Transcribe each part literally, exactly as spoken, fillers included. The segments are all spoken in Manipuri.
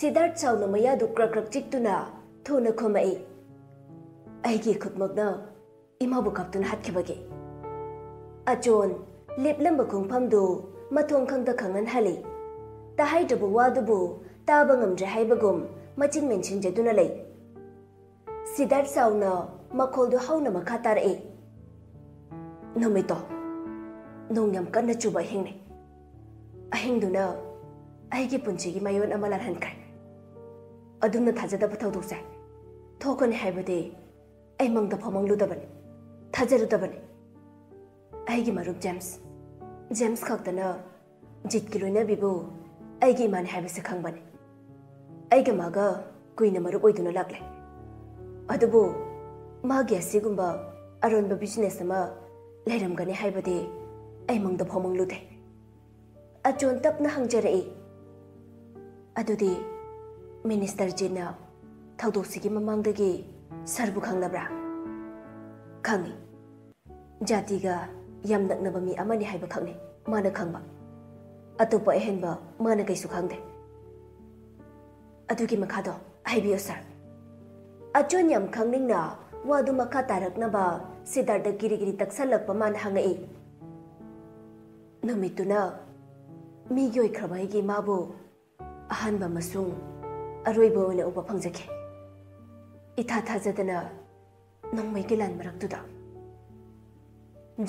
ꯁꯤꯗꯥꯔꯠ ꯆꯥꯎꯅ ꯃꯌꯥꯗꯨ ꯀ꯭ꯔꯛ ꯀ꯭ꯔꯛ ꯆꯤꯛꯇꯨꯅ ꯊꯨꯅ ꯈꯨꯝꯃꯛꯏ꯫ ꯑꯩꯒꯤ ꯈꯨꯠꯃꯛꯅ ꯏꯃꯥꯕꯨ ꯀꯥꯞꯇꯨꯅ ꯍꯥꯠꯈꯤꯕꯒꯤ꯫ ꯑꯆꯣꯟ ꯂꯦꯞꯂꯝꯕ ꯈꯣꯡꯐꯝꯗꯨ ꯃꯊꯣꯡ ꯈꯪꯗ ꯈꯪꯍꯟꯍꯜꯂꯤ꯫ ꯇꯥꯍꯩꯗ꯭ꯔꯕ ꯋꯥꯗꯨꯕꯨ ꯇꯥꯕ ꯉꯝꯗ꯭ꯔꯦ ꯍꯥꯏꯕꯒꯨꯝ ꯃꯆꯤꯟ ꯃꯦꯟꯁꯤꯟꯖꯗꯨꯅ ꯂꯩ꯫ ꯁꯤꯗꯥꯔꯠ ꯆꯥꯎꯅ ꯃꯈꯣꯜꯗꯨ ꯍꯧꯅ ꯃꯈꯥ ꯇꯥꯔꯛꯏ꯫ ꯅꯨꯃꯤꯠꯇꯣ ꯅꯣꯡ ꯌꯥꯝ ꯀꯟꯅ ꯆꯨꯕ ꯑꯍꯤꯡꯅꯤ꯫ ꯑꯍꯤꯡꯗꯨꯅ ꯑꯩꯒꯤ ꯄꯨꯟꯁꯤꯒꯤ ꯃꯌꯣꯟ ꯑꯃ ꯂꯥꯜꯍꯟꯈ꯭ꯔꯦ꯫ ꯑꯗꯨꯝꯅ ꯊꯥꯖꯗꯕ ꯊꯧꯗꯣꯛꯁꯦ ꯊꯣꯛꯀꯅꯤ ꯍꯥꯏꯕꯗꯤ ꯑꯩ ꯃꯪꯗ ꯐꯥꯎ ꯃꯪꯂꯨꯗꯕꯅꯤ, ꯊꯥꯖꯔꯨꯗꯕꯅꯤ꯫ ꯑꯩꯒꯤ ꯃꯔꯨꯞ ꯖꯦꯝꯁ, ꯖꯦꯝꯁ ꯈꯛꯇꯅ ꯖꯤꯠꯀꯤ ꯂꯣꯏꯅꯕꯤꯕꯨ ꯑꯩꯒꯤ ꯏꯃꯥꯅꯤ ꯍꯥꯏꯕꯁꯦ ꯈꯪꯕꯅꯤ꯫ ꯑꯩꯒ ꯃꯥꯒ ꯀꯨꯏꯅ ꯃꯔꯨꯞ ꯑꯣꯏꯗꯨꯅ ꯂꯥꯛꯂꯦ꯫ ꯑꯗꯨꯕꯨ ꯃꯥꯒꯤ ꯑꯁꯤꯒꯨꯝꯕ ꯑꯔꯣꯟꯕ ꯕꯤꯖꯤꯅꯦꯁ ꯑꯃ ꯂꯩꯔꯝꯒꯅꯤ ꯍꯥꯏꯕꯗꯤ ꯑꯩ ꯃꯪꯗ ꯐꯥꯎ ꯃꯪꯂꯨꯗꯦ꯫ ꯑꯆꯣꯟ ꯇꯞꯅ ꯍꯪꯖꯔꯛꯏ, "ꯑꯗꯨꯗꯤ ꯃꯤꯅꯤꯁꯇꯔ ꯖꯤꯠꯅ ꯊꯧꯗꯣꯛꯁꯤꯒꯤ ꯃꯃꯥꯡꯗꯒꯤ ꯁꯥꯔꯕꯨ ꯈꯪꯅꯕ꯭ꯔꯥ?" "ꯈꯪꯏ꯫ ꯖꯥꯇꯤꯒ ꯌꯥꯝ ꯅꯛꯅꯕ ꯃꯤ ꯑꯃꯅꯤ ꯍꯥꯏꯕ ꯈꯛꯅꯤ ꯃꯥꯅ ꯈꯪꯕ꯫ ꯑꯇꯣꯞꯄ ꯑꯍꯦꯟꯕ ꯃꯥꯅ ꯀꯩꯁꯨ ꯈꯪꯗꯦ꯫" "ꯑꯗꯨꯒꯤ ꯃꯈꯥꯗꯣ ꯍꯥꯏꯕꯤꯌꯨ ꯁꯥꯔ꯫" ꯑꯆꯣꯟ ꯌꯥꯝ ꯈꯪꯅꯤꯡꯅ ꯋꯥꯗꯨ ꯃꯈꯥ ꯇꯥꯔꯛꯅꯕ ꯁꯤꯗꯥꯔꯠꯇ ꯀꯤꯔꯤ ꯀꯤꯔꯤ ꯇꯛꯁꯜꯂꯛꯄ ꯃꯥꯅ ꯍꯪꯉꯛꯏ꯫ ꯅꯨꯃꯤꯠꯇꯨꯅ ꯃꯤꯒꯤ ꯑꯣꯏꯈ꯭ꯔꯕ ꯑꯩꯒꯤ ꯏꯃꯥꯕꯨ ꯑꯍꯥꯟꯕ ꯑꯃꯁꯨꯡ ꯑꯔꯣꯏꯕ ꯑꯣꯏꯅ ꯎꯕ ꯐꯪꯖꯈꯤ꯫ ꯏꯊꯥ ꯊꯥꯖꯗꯅ ꯅꯣꯡꯃꯩꯒꯤ ꯂꯥꯟ ꯃꯔꯛꯇꯨꯗ꯫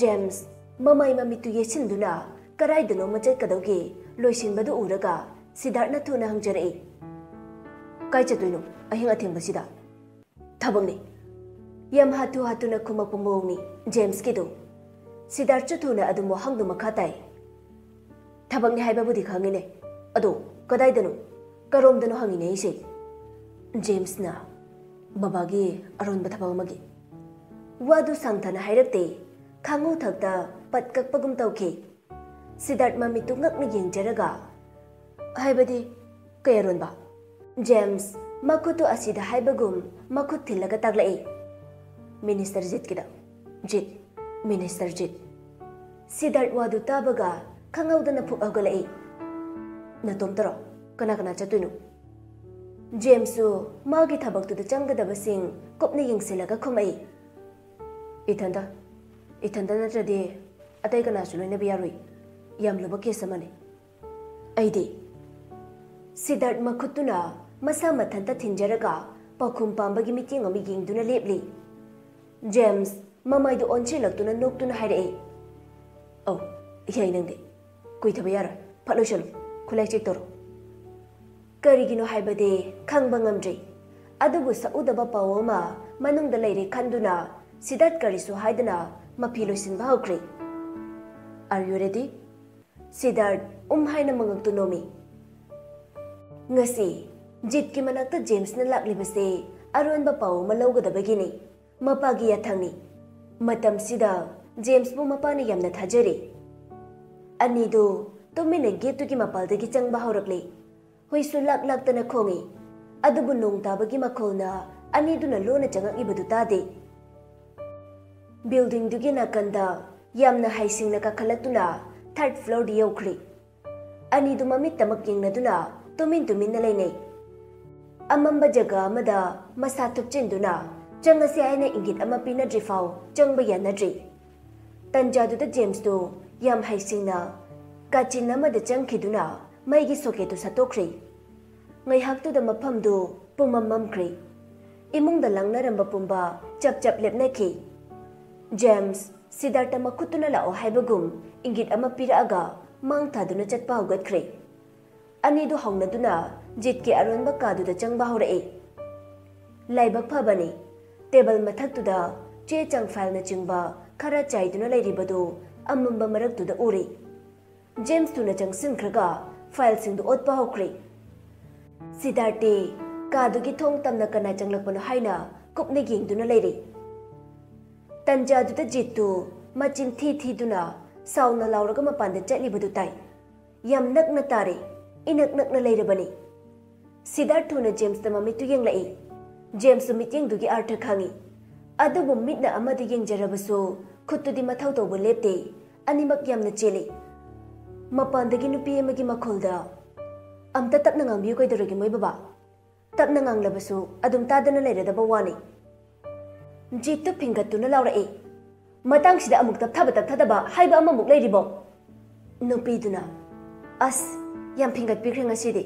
ꯖꯦꯝꯁ ꯃꯃꯥꯏ ꯃꯃꯤꯠꯇꯨ ꯌꯦꯠꯁꯤꯟꯗꯨꯅ ꯀꯔꯥꯏꯗꯅꯣꯃ ꯆꯠꯀꯗꯧꯒꯤ ꯂꯣꯏꯁꯤꯟꯕꯗꯨ ꯎꯔꯒ ꯁꯤꯗꯥꯔꯠꯅ ꯊꯨꯅ ꯍꯪꯖꯔꯛꯏ, "ꯀꯥꯏ ꯆꯠꯇꯣꯏꯅꯣ ꯑꯍꯤꯡ ꯑꯊꯦꯡꯕꯁꯤꯗ?" "ꯊꯕꯛꯅꯤ꯫" ꯌꯥꯝ ꯍꯥꯊꯨ ꯍꯥꯊꯨꯅ ꯈꯨꯝꯃꯛꯄ ꯃꯑꯣꯡꯅꯤ ꯖꯦꯝꯁꯀꯤꯗꯨ꯫ ꯁꯤꯗꯥꯔꯠꯁꯨ ꯊꯨꯅ ꯑꯗꯨꯝ ꯋꯥꯍꯪꯗꯨ ꯃꯈꯥ ꯇꯥꯏ꯫ "ꯊꯕꯛꯅꯤ ꯍꯥꯏꯕꯕꯨꯗꯤ ꯈꯪꯉꯤꯅꯦ, ꯑꯗꯣ ꯀꯗꯥꯏꯗꯅꯣ, ꯀꯔꯣꯝꯗꯅꯣ ꯍꯪꯉꯤꯅꯦ ꯑꯩꯁꯦ꯫" ꯖꯦꯝꯁꯅ ꯕꯕꯥꯒꯤ ꯑꯔꯣꯟꯕ ꯊꯕꯛ ꯑꯃꯒꯤ꯫ ꯋꯥꯗꯨ ꯁꯥꯡꯊꯅ ꯍꯥꯏꯔꯛꯇꯦ꯫ ꯈꯥꯉꯧ ꯊꯛꯇ ꯄꯠ ꯀꯛꯄꯒꯨꯝ ꯇꯧꯈꯤ꯫ ꯁꯤꯗꯥꯔꯠ ꯃꯃꯤꯠꯇꯨ ꯉꯛꯅ ꯌꯦꯡꯖꯔꯒ, "ꯍꯥꯏꯕꯗꯤ ꯀꯩ ꯑꯔꯣꯟꯕ?" ꯖꯦꯝꯁ ꯃꯈꯨꯠꯇꯨ ꯑꯁꯤꯗ ꯍꯥꯏꯕꯒꯨꯝ ꯃꯈꯨꯠ ꯊꯤꯜꯂꯒ ꯇꯥꯛꯂꯛꯏ꯫ "ꯃꯤꯅꯤꯁꯇꯔ ꯖꯤꯠꯀꯤꯗ꯫ ꯖꯤꯠ, ꯃꯤꯅꯤꯁꯇꯔ ꯖꯤꯠ꯫" ꯁꯤꯗꯥꯔꯠ ꯋꯥꯗꯨ ꯇꯥꯕꯒ ꯈꯪꯍꯧꯗꯅ ꯐꯨꯛ ꯍꯧꯒꯠꯂꯛꯏ꯫ "ꯅꯇꯣꯝꯇꯔꯣ? ꯀꯅꯥ ꯀꯅꯥ ꯆꯠꯇꯣꯏꯅꯣ?" ꯖꯦꯝꯁꯁꯨ ꯃꯥꯒꯤ ꯊꯕꯛꯇꯨꯗ ꯆꯪꯒꯗꯕꯁꯤꯡ ꯀꯨꯞꯅ ꯌꯦꯡꯁꯤꯜꯂꯒ ꯈꯨꯝꯃꯛꯏ꯫ "ꯏꯊꯟꯗ, ꯏꯊꯟꯗ ꯅꯠꯇ꯭ꯔꯗꯤ ꯑꯇꯩ ꯀꯅꯥꯁꯨ ꯂꯣꯏꯅꯕ ꯌꯥꯔꯣꯏ꯫ ꯌꯥꯝ ꯂꯨꯕ ꯀꯦꯁ ꯑꯃꯅꯤ꯫" "ꯑꯩꯗꯤ?" ꯁꯤꯗꯥꯔꯠ ꯃꯈꯨꯠꯇꯨꯅ ꯃꯁꯥ ꯃꯊꯟꯇ ꯊꯤꯟꯖꯔꯒ ꯄꯥꯎꯈꯨꯝ ꯄꯥꯝꯕꯒꯤ ꯃꯤꯠꯌꯦꯡ ꯑꯃ ꯌꯦꯡꯗꯨꯅ ꯂꯦꯞꯂꯤ꯫ ꯖꯦꯝꯁ ꯃꯃꯥꯏꯗꯨ ꯑꯣꯟꯁꯤꯜꯂꯛꯇꯨꯅ ꯅꯣꯛꯇꯨꯅ ꯍꯥꯏꯔꯛꯏ, "ꯑꯧ, ꯌꯥꯏ ꯅꯪꯗꯤ꯫ ꯀꯨꯏꯊꯕ ꯌꯥꯔꯣꯏ꯫ ꯐꯠ ꯂꯣꯏꯁꯜꯂꯨ꯫ ꯈꯨꯠꯂꯥꯏ ꯆꯦꯛ ꯇꯧꯔꯣ꯫" ꯀꯔꯤꯒꯤꯅꯣ ꯍꯥꯏꯕꯗꯤ ꯈꯪꯕ ꯉꯝꯗ꯭ꯔꯤ꯫ ꯑꯗꯨꯕꯨ ꯁꯛꯎꯗꯕ ꯄꯥꯎ ꯑꯃ ꯃꯅꯨꯡꯗ ꯂꯩꯔꯦ ꯈꯟꯗꯨꯅ ꯁꯤꯗꯥꯔꯠ ꯀꯔꯤꯁꯨ ꯍꯥꯏꯗꯅ ꯃꯐꯤ ꯂꯣꯏꯁꯤꯟꯕ ꯍꯧꯈ꯭ꯔꯦ꯫ "Are you ready?" ꯁꯤꯗꯥꯔꯠ ꯎꯝ ꯍꯥꯏꯅ ꯃꯉꯛꯇꯨ ꯅꯣꯝꯃꯤ꯫ ꯉꯁꯤ ꯖꯤꯠꯀꯤ ꯃꯅꯥꯛꯇ ꯖꯦꯝꯁꯅ ꯂꯥꯛꯂꯤꯕꯁꯦ ꯑꯔꯣꯟꯕ ꯄꯥꯎ ꯑꯃ ꯂꯧꯒꯗꯕꯒꯤꯅꯤ꯫ ꯃꯄꯥꯒꯤ ꯌꯥꯊꯪꯅꯤ꯫ ꯃꯇꯝꯁꯤꯗ ꯖꯦꯝꯁꯄꯨ ꯃꯄꯥꯅ ꯌꯥꯝꯅ ꯊꯥꯖꯔꯤ꯫ ꯑꯅꯤꯗꯨ ꯇꯨꯃꯤꯟꯅ ꯒꯦꯠꯇꯨꯒꯤ ꯃꯄꯥꯜꯗꯒꯤ ꯆꯪꯕ ꯍꯧꯔꯛꯂꯦ꯫ ꯍꯨꯏꯁꯨ ꯂꯥꯛ ꯂꯥꯛꯇꯅ ꯈꯣꯡꯏ꯫ ꯑꯗꯨꯕꯨ ꯅꯣꯡ ꯇꯥꯕꯒꯤ ꯃꯈꯣꯜꯅ ꯑꯅꯤꯗꯨꯅ ꯂꯣꯟꯅ ꯆꯪꯉꯛꯂꯤꯕꯗꯨ ꯇꯥꯗꯦ꯫ ꯕꯤꯜꯗꯤꯡꯗꯨꯒꯤ ꯅꯥꯀꯟꯗ ꯌꯥꯝꯅ ꯍꯩꯁꯤꯡꯅ ꯀꯥꯈꯠꯂꯛꯇꯨꯅ ꯊꯥꯔꯠ ꯐ꯭ꯂꯣꯔꯗ ꯌꯧꯈ꯭ꯔꯦ꯫ ꯑꯅꯤꯗꯨ ꯃꯃꯤꯠꯇꯃꯛ ꯌꯦꯡꯅꯗꯨꯅ ꯇꯨꯃꯤꯟ ꯇꯨꯃꯤꯟꯅ ꯂꯩꯅꯩ꯫ ꯑꯃꯝꯕ ꯖꯒꯥ ꯑꯃꯗ ꯃꯁꯥ ꯊꯨꯞꯆꯤꯟꯗꯨꯅ ꯆꯪꯉꯁꯤ ꯍꯥꯏꯅ ꯏꯪꯒꯤꯠ ꯑꯃ ꯄꯤꯅꯗ꯭ꯔꯤꯐꯥꯎ ꯆꯪꯕ ꯌꯥꯅꯗ꯭ꯔꯤ꯫ ꯇꯟꯖꯥꯗꯨꯗ ꯖꯦꯝꯁꯇꯨ ꯌꯥꯝ ꯍꯩꯁꯤꯡꯅ ꯀꯥꯆꯤꯟ ꯑꯃꯗ ꯆꯪꯈꯤꯗꯨꯅ ꯃꯩꯒꯤ ꯁꯣꯀꯦꯠꯇꯨ ꯁꯠꯇꯣꯛꯈ꯭ꯔꯦ꯫ ꯉꯥꯏꯍꯥꯛꯇꯨꯗ ꯃꯐꯝꯗꯨ ꯄꯨꯝꯃꯝ ꯃꯝꯈ꯭ꯔꯦ꯫ ꯏꯃꯨꯡꯗ ꯂꯥꯡꯅꯔꯝꯕ ꯄꯨꯝꯕ ꯆꯞ ꯆꯞ ꯂꯦꯞꯅꯈꯤ꯫ ꯖꯦꯝꯁ ꯁꯤꯗꯥꯔꯠꯇ ꯃꯈꯨꯠꯇꯨꯅ ꯂꯥꯛꯑꯣ ꯍꯥꯏꯕꯒꯨꯝ ꯏꯪꯒꯤꯠ ꯑꯃ ꯄꯤꯔꯛꯑꯒ ꯃꯥꯡ ꯊꯥꯗꯨꯅ ꯆꯠꯄ ꯍꯧꯒꯠꯈ꯭ꯔꯦ꯫ ꯑꯅꯤꯗꯨ ꯍꯧꯅꯗꯨꯅ ꯖꯤꯠꯀꯤ ꯑꯔꯣꯟꯕ ꯀꯥꯗꯨꯗ ꯆꯪꯕ ꯍꯧꯔꯛꯏ꯫ ꯂꯥꯏꯕꯛ ꯐꯕꯅꯤ, ꯇꯦꯕꯜ ꯃꯊꯛꯇꯨꯗ ꯆꯦ ꯆꯥꯡ ꯐꯥꯏꯜꯅꯆꯤꯡꯕ ꯈꯔ ꯆꯥꯏꯗꯨꯅ ꯂꯩꯔꯤꯕꯗꯨ ꯑꯃꯝꯕ ꯃꯔꯛꯇꯨꯗ ꯎꯔꯤ꯫ ꯖꯦꯝꯁ ꯊꯨꯅ ꯆꯪꯁꯤꯟꯈ꯭ꯔꯒ ꯐꯥꯏꯜꯁꯤꯡꯗꯨ ꯑꯣꯠꯄ ꯍꯧꯈ꯭ꯔꯦ꯫ ꯁꯤꯗꯥꯔꯠꯇꯤ ꯀꯥꯗꯨꯒꯤ ꯊꯣꯡ ꯇꯝꯅ ꯀꯅꯥ ꯆꯪꯂꯛꯄꯅꯣ ꯍꯥꯏꯅ ꯀꯨꯞꯅ ꯌꯦꯡꯗꯨꯅ ꯂꯩꯔꯤ꯫ ꯇꯟꯖꯥꯗꯨꯗ ꯖꯤꯠꯇꯨ ꯃꯆꯤꯟ ꯊꯤ ꯊꯤꯗꯨꯅ ꯁꯥꯎꯅ ꯂꯥꯎꯔꯒ ꯃꯄꯥꯟꯗ ꯆꯠꯂꯤꯕꯗꯨ ꯇꯥꯏ꯫ ꯌꯥꯝ ꯅꯛꯅ ꯇꯥꯔꯦ, ꯏꯅꯛ ꯅꯛꯅ ꯂꯩꯔꯕꯅꯤ꯫ ꯁꯤꯗꯥꯔꯊ ꯊꯨꯅ ꯖꯦꯝꯁꯇ ꯃꯃꯤꯠꯇꯨ ꯌꯦꯡꯂꯛꯏ꯫ ꯖꯦꯝꯁꯁꯨ ꯃꯤꯠꯌꯦꯡꯗꯨꯒꯤ ꯑꯥꯔꯊ ꯈꯪꯏ꯫ ꯑꯗꯨꯕꯨ ꯃꯤꯠꯅ ꯑꯃꯗ ꯌꯦꯡꯖꯔꯕꯁꯨ ꯈꯨꯠꯇꯨꯗꯤ ꯃꯊꯧ ꯇꯧꯕ ꯂꯦꯞꯇꯦ꯫ ꯑꯅꯤꯃꯛ ꯌꯥꯝꯅ ꯆꯦꯜꯂꯤ꯫ ꯃꯄꯥꯟꯗꯒꯤ ꯅꯨꯄꯤ ꯑꯃꯒꯤ ꯃꯈꯣꯜꯗ, "ꯑꯝꯇ ꯇꯞꯅ ꯉꯥꯡꯕꯤꯌꯨ, ꯀꯩꯗꯧꯔꯒꯦ ꯃꯣꯏ ꯕꯕꯥ? ꯇꯞꯅ ꯉꯥꯡꯂꯕꯁꯨ ꯑꯗꯨꯝ ꯇꯥꯗꯅ ꯂꯩꯔꯗꯕ ꯋꯥꯅꯤ"꯫ ꯖꯤꯠꯇꯨ ꯐꯤꯡꯒꯠꯇꯨꯅ ꯂꯥꯎꯔꯛꯏ꯫ "ꯃꯇꯥꯡꯁꯤꯗ ꯑꯃꯨꯛ ꯇꯞꯊꯕ ꯇꯞꯊꯗꯕ ꯍꯥꯏꯕ ꯑꯃꯃꯨꯛ ꯂꯩꯔꯤꯕꯣ?" ꯅꯨꯄꯤꯗꯨꯅ, "ꯑꯁ, ꯌꯥꯝ ꯐꯤꯡꯒꯠꯄꯤꯈ꯭ꯔꯦ ꯉꯁꯤꯗꯤ"꯫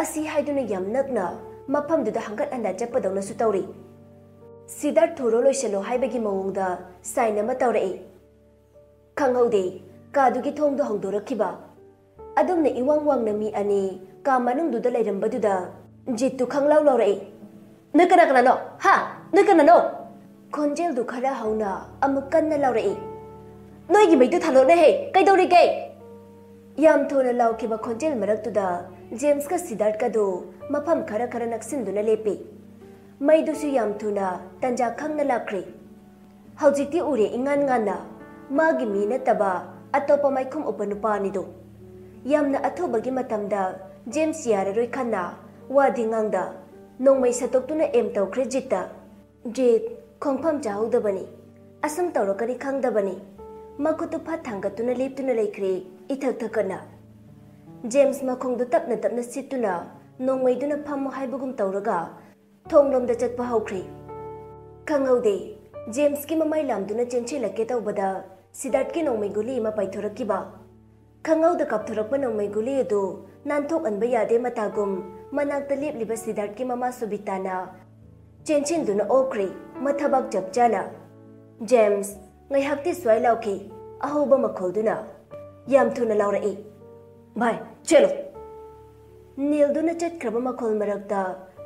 ꯑꯁꯤ ꯍꯥꯏꯗꯨꯅ ꯌꯥꯝ ꯅꯛꯅ ꯃꯐꯝꯗꯨꯗ ꯍꯪꯒꯠ ꯍꯟꯗ ꯆꯠꯄꯗꯧꯅꯁꯨ ꯇꯧꯔꯤ꯫ ꯁꯤꯗꯥꯔꯊ ꯊꯨꯔꯣ ꯂꯣꯏꯁꯤꯜꯂꯣ ꯍꯥꯏꯕꯒꯤ ꯃꯑꯣꯡꯗ ꯁꯥꯏꯟ ꯑꯃ ꯇꯧꯔꯛꯏ꯫ ꯈꯪꯍꯧꯗꯦ, ꯀꯥꯗꯨꯒꯤ ꯊꯣꯡꯗꯣ ꯍꯥꯡꯗꯣꯔꯛꯈꯤꯕ꯫ ꯑꯗꯨꯝꯅ ꯏꯋꯥꯡ ꯋꯥꯡꯅ ꯃꯤ ꯑꯅꯤ ꯀꯥ ꯃꯅꯨꯡꯗꯨꯗ ꯂꯩꯔꯝꯕꯗꯨꯗ ꯖꯤꯠꯇꯨ ꯈꯪꯂꯥꯎ ꯂꯥꯎꯔꯛꯏ꯫ "ꯅꯣꯏ ꯀꯅꯥ ꯀꯅꯥꯅꯣ? ꯍꯥ? ꯅꯣꯏ ꯀꯅꯥꯅꯣ?" ꯈꯣꯟꯖꯦꯜꯗꯨ ꯈꯔ ꯍꯧꯅ ꯑꯃꯨꯛ ꯀꯟꯅ ꯂꯥꯎꯔꯛꯏ꯫ "ꯅꯣꯏꯒꯤ ꯃꯩꯗꯨ ꯊꯥꯜꯂꯣꯅꯦꯍꯦ, ꯀꯩꯗꯧꯔꯤꯒꯦ?" ꯌꯥꯝ ꯊꯨꯅ ꯂꯥꯎꯈꯤꯕ ꯈꯣꯟꯖꯦꯜ ꯃꯔꯛꯇꯨꯗ ꯖꯦꯝꯁꯀ ꯁꯤꯗꯥꯔꯠꯀꯗꯨ ꯃꯐꯝ ꯈꯔ ꯈꯔ ꯅꯛꯁꯤꯟꯗꯨꯅ ꯂꯦꯞꯄꯤ꯫ ꯃꯩꯗꯨꯁꯨ ꯌꯥꯝ ꯊꯨꯅ ꯇꯟꯖꯥ ꯈꯪꯅ ꯂꯥꯛꯈ꯭ꯔꯦ꯫ ꯍꯧꯖꯤꯛꯇꯤ ꯎꯔꯦ ꯏꯉꯥꯟ ꯉꯥꯟꯅ, ꯃꯥꯒꯤ ꯃꯤ ꯅꯠꯇꯕ ꯑꯇꯣꯞꯄ ꯃꯥꯏꯈꯨꯝ ꯎꯞꯄ ꯅꯨꯄꯥ ꯑꯅꯤꯗꯨ꯫ ꯌꯥꯝꯅ ꯑꯊꯨꯕꯒꯤ ꯃꯇꯝꯗ ꯖꯦꯝꯁ ꯌꯥꯔꯔꯣꯏ ꯈꯟꯅ ꯋꯥꯗꯤ ꯉꯥꯡꯗ ꯅꯣꯡꯃꯩ ꯁꯠꯇꯣꯛꯇꯨꯅ ꯑꯦꯝ ꯇꯧꯈ꯭ꯔꯦ ꯖꯤꯠꯇ꯫ ꯖꯤꯠ ꯈꯣꯡꯐꯝ ꯆꯥꯍꯧꯗꯕꯅꯤ꯫ ꯑꯁꯨꯝ ꯇꯧꯔꯛꯀꯅꯤ ꯈꯪꯗꯕꯅꯤ꯫ ꯃꯈꯨꯠꯇꯨ ꯐꯠ ꯊꯥꯡꯒꯠꯇꯨꯅ ꯂꯦꯞꯇꯨꯅ ꯂꯩꯈ꯭ꯔꯦ, ꯏꯊꯛ ꯊꯛꯀꯠꯅ꯫ ꯖꯦꯝꯁ ꯃꯈꯣꯡꯗꯨ ꯇꯞꯅ ꯇꯞꯅ ꯁꯤꯠꯇꯨꯅ ꯅꯣꯡꯃꯩꯗꯨꯅ ꯐꯝꯃꯨ ꯍꯥꯏꯕꯒꯨꯝ ꯇꯧꯔꯒ ꯊꯣꯡꯂꯣꯝꯗ ꯆꯠꯄ ꯍꯧꯈ꯭ꯔꯦ꯫ ꯈꯪꯍꯧꯗꯦ, ꯖꯦꯝꯁꯀꯤ ꯃꯃꯥꯏ ꯂꯥꯝꯗꯨꯅ ꯆꯦꯟꯁꯤꯜꯂꯛꯀꯦ ꯇꯧꯕꯗ ꯁꯤꯗꯥꯔꯠꯀꯤ ꯅꯣꯡꯃꯩ ꯒꯨꯂꯤ ꯑꯃ ꯄꯥꯏꯊꯣꯔꯛꯈꯤꯕ꯫ ꯈꯪꯍꯧꯗ ꯀꯥꯞꯊꯣꯔꯛꯄ ꯅꯣꯡꯃꯩ ꯒꯨꯂꯤ ꯑꯗꯨ ꯅꯥꯟꯊꯣꯛꯍꯟꯕ ꯌꯥꯗꯦ ꯃꯇꯥꯒꯨꯝ ꯃꯅꯥꯛꯇ ꯂꯦꯞꯂꯤꯕ ꯁꯤꯗꯥꯔꯠꯀꯤ ꯃꯃꯥ ꯁꯨꯕꯤꯇꯥꯅ ꯆꯦꯟꯁꯤꯟꯗꯨꯅ ꯑꯣꯛꯈ꯭ꯔꯦ, ꯃꯊꯕꯥꯛ ꯆꯞ ꯆꯥꯅ꯫ ꯖꯦꯝꯁ ꯉꯥꯏꯍꯥꯛꯇꯤ ꯁ꯭ꯋꯥꯏ ꯂꯥꯎꯈꯤ, ꯑꯍꯧꯕ ꯃꯈꯣꯜꯗꯨꯅ꯫ ꯌꯥꯝ ꯊꯨꯅ ꯂꯥꯎꯔꯛꯏ, "ꯚꯥꯏ, ꯆꯦꯜꯂꯣ!" ꯅꯤꯜꯗꯨꯅ ꯆꯠꯈ꯭ꯔꯕ ꯃꯈꯣꯜ ꯃꯔꯛꯇ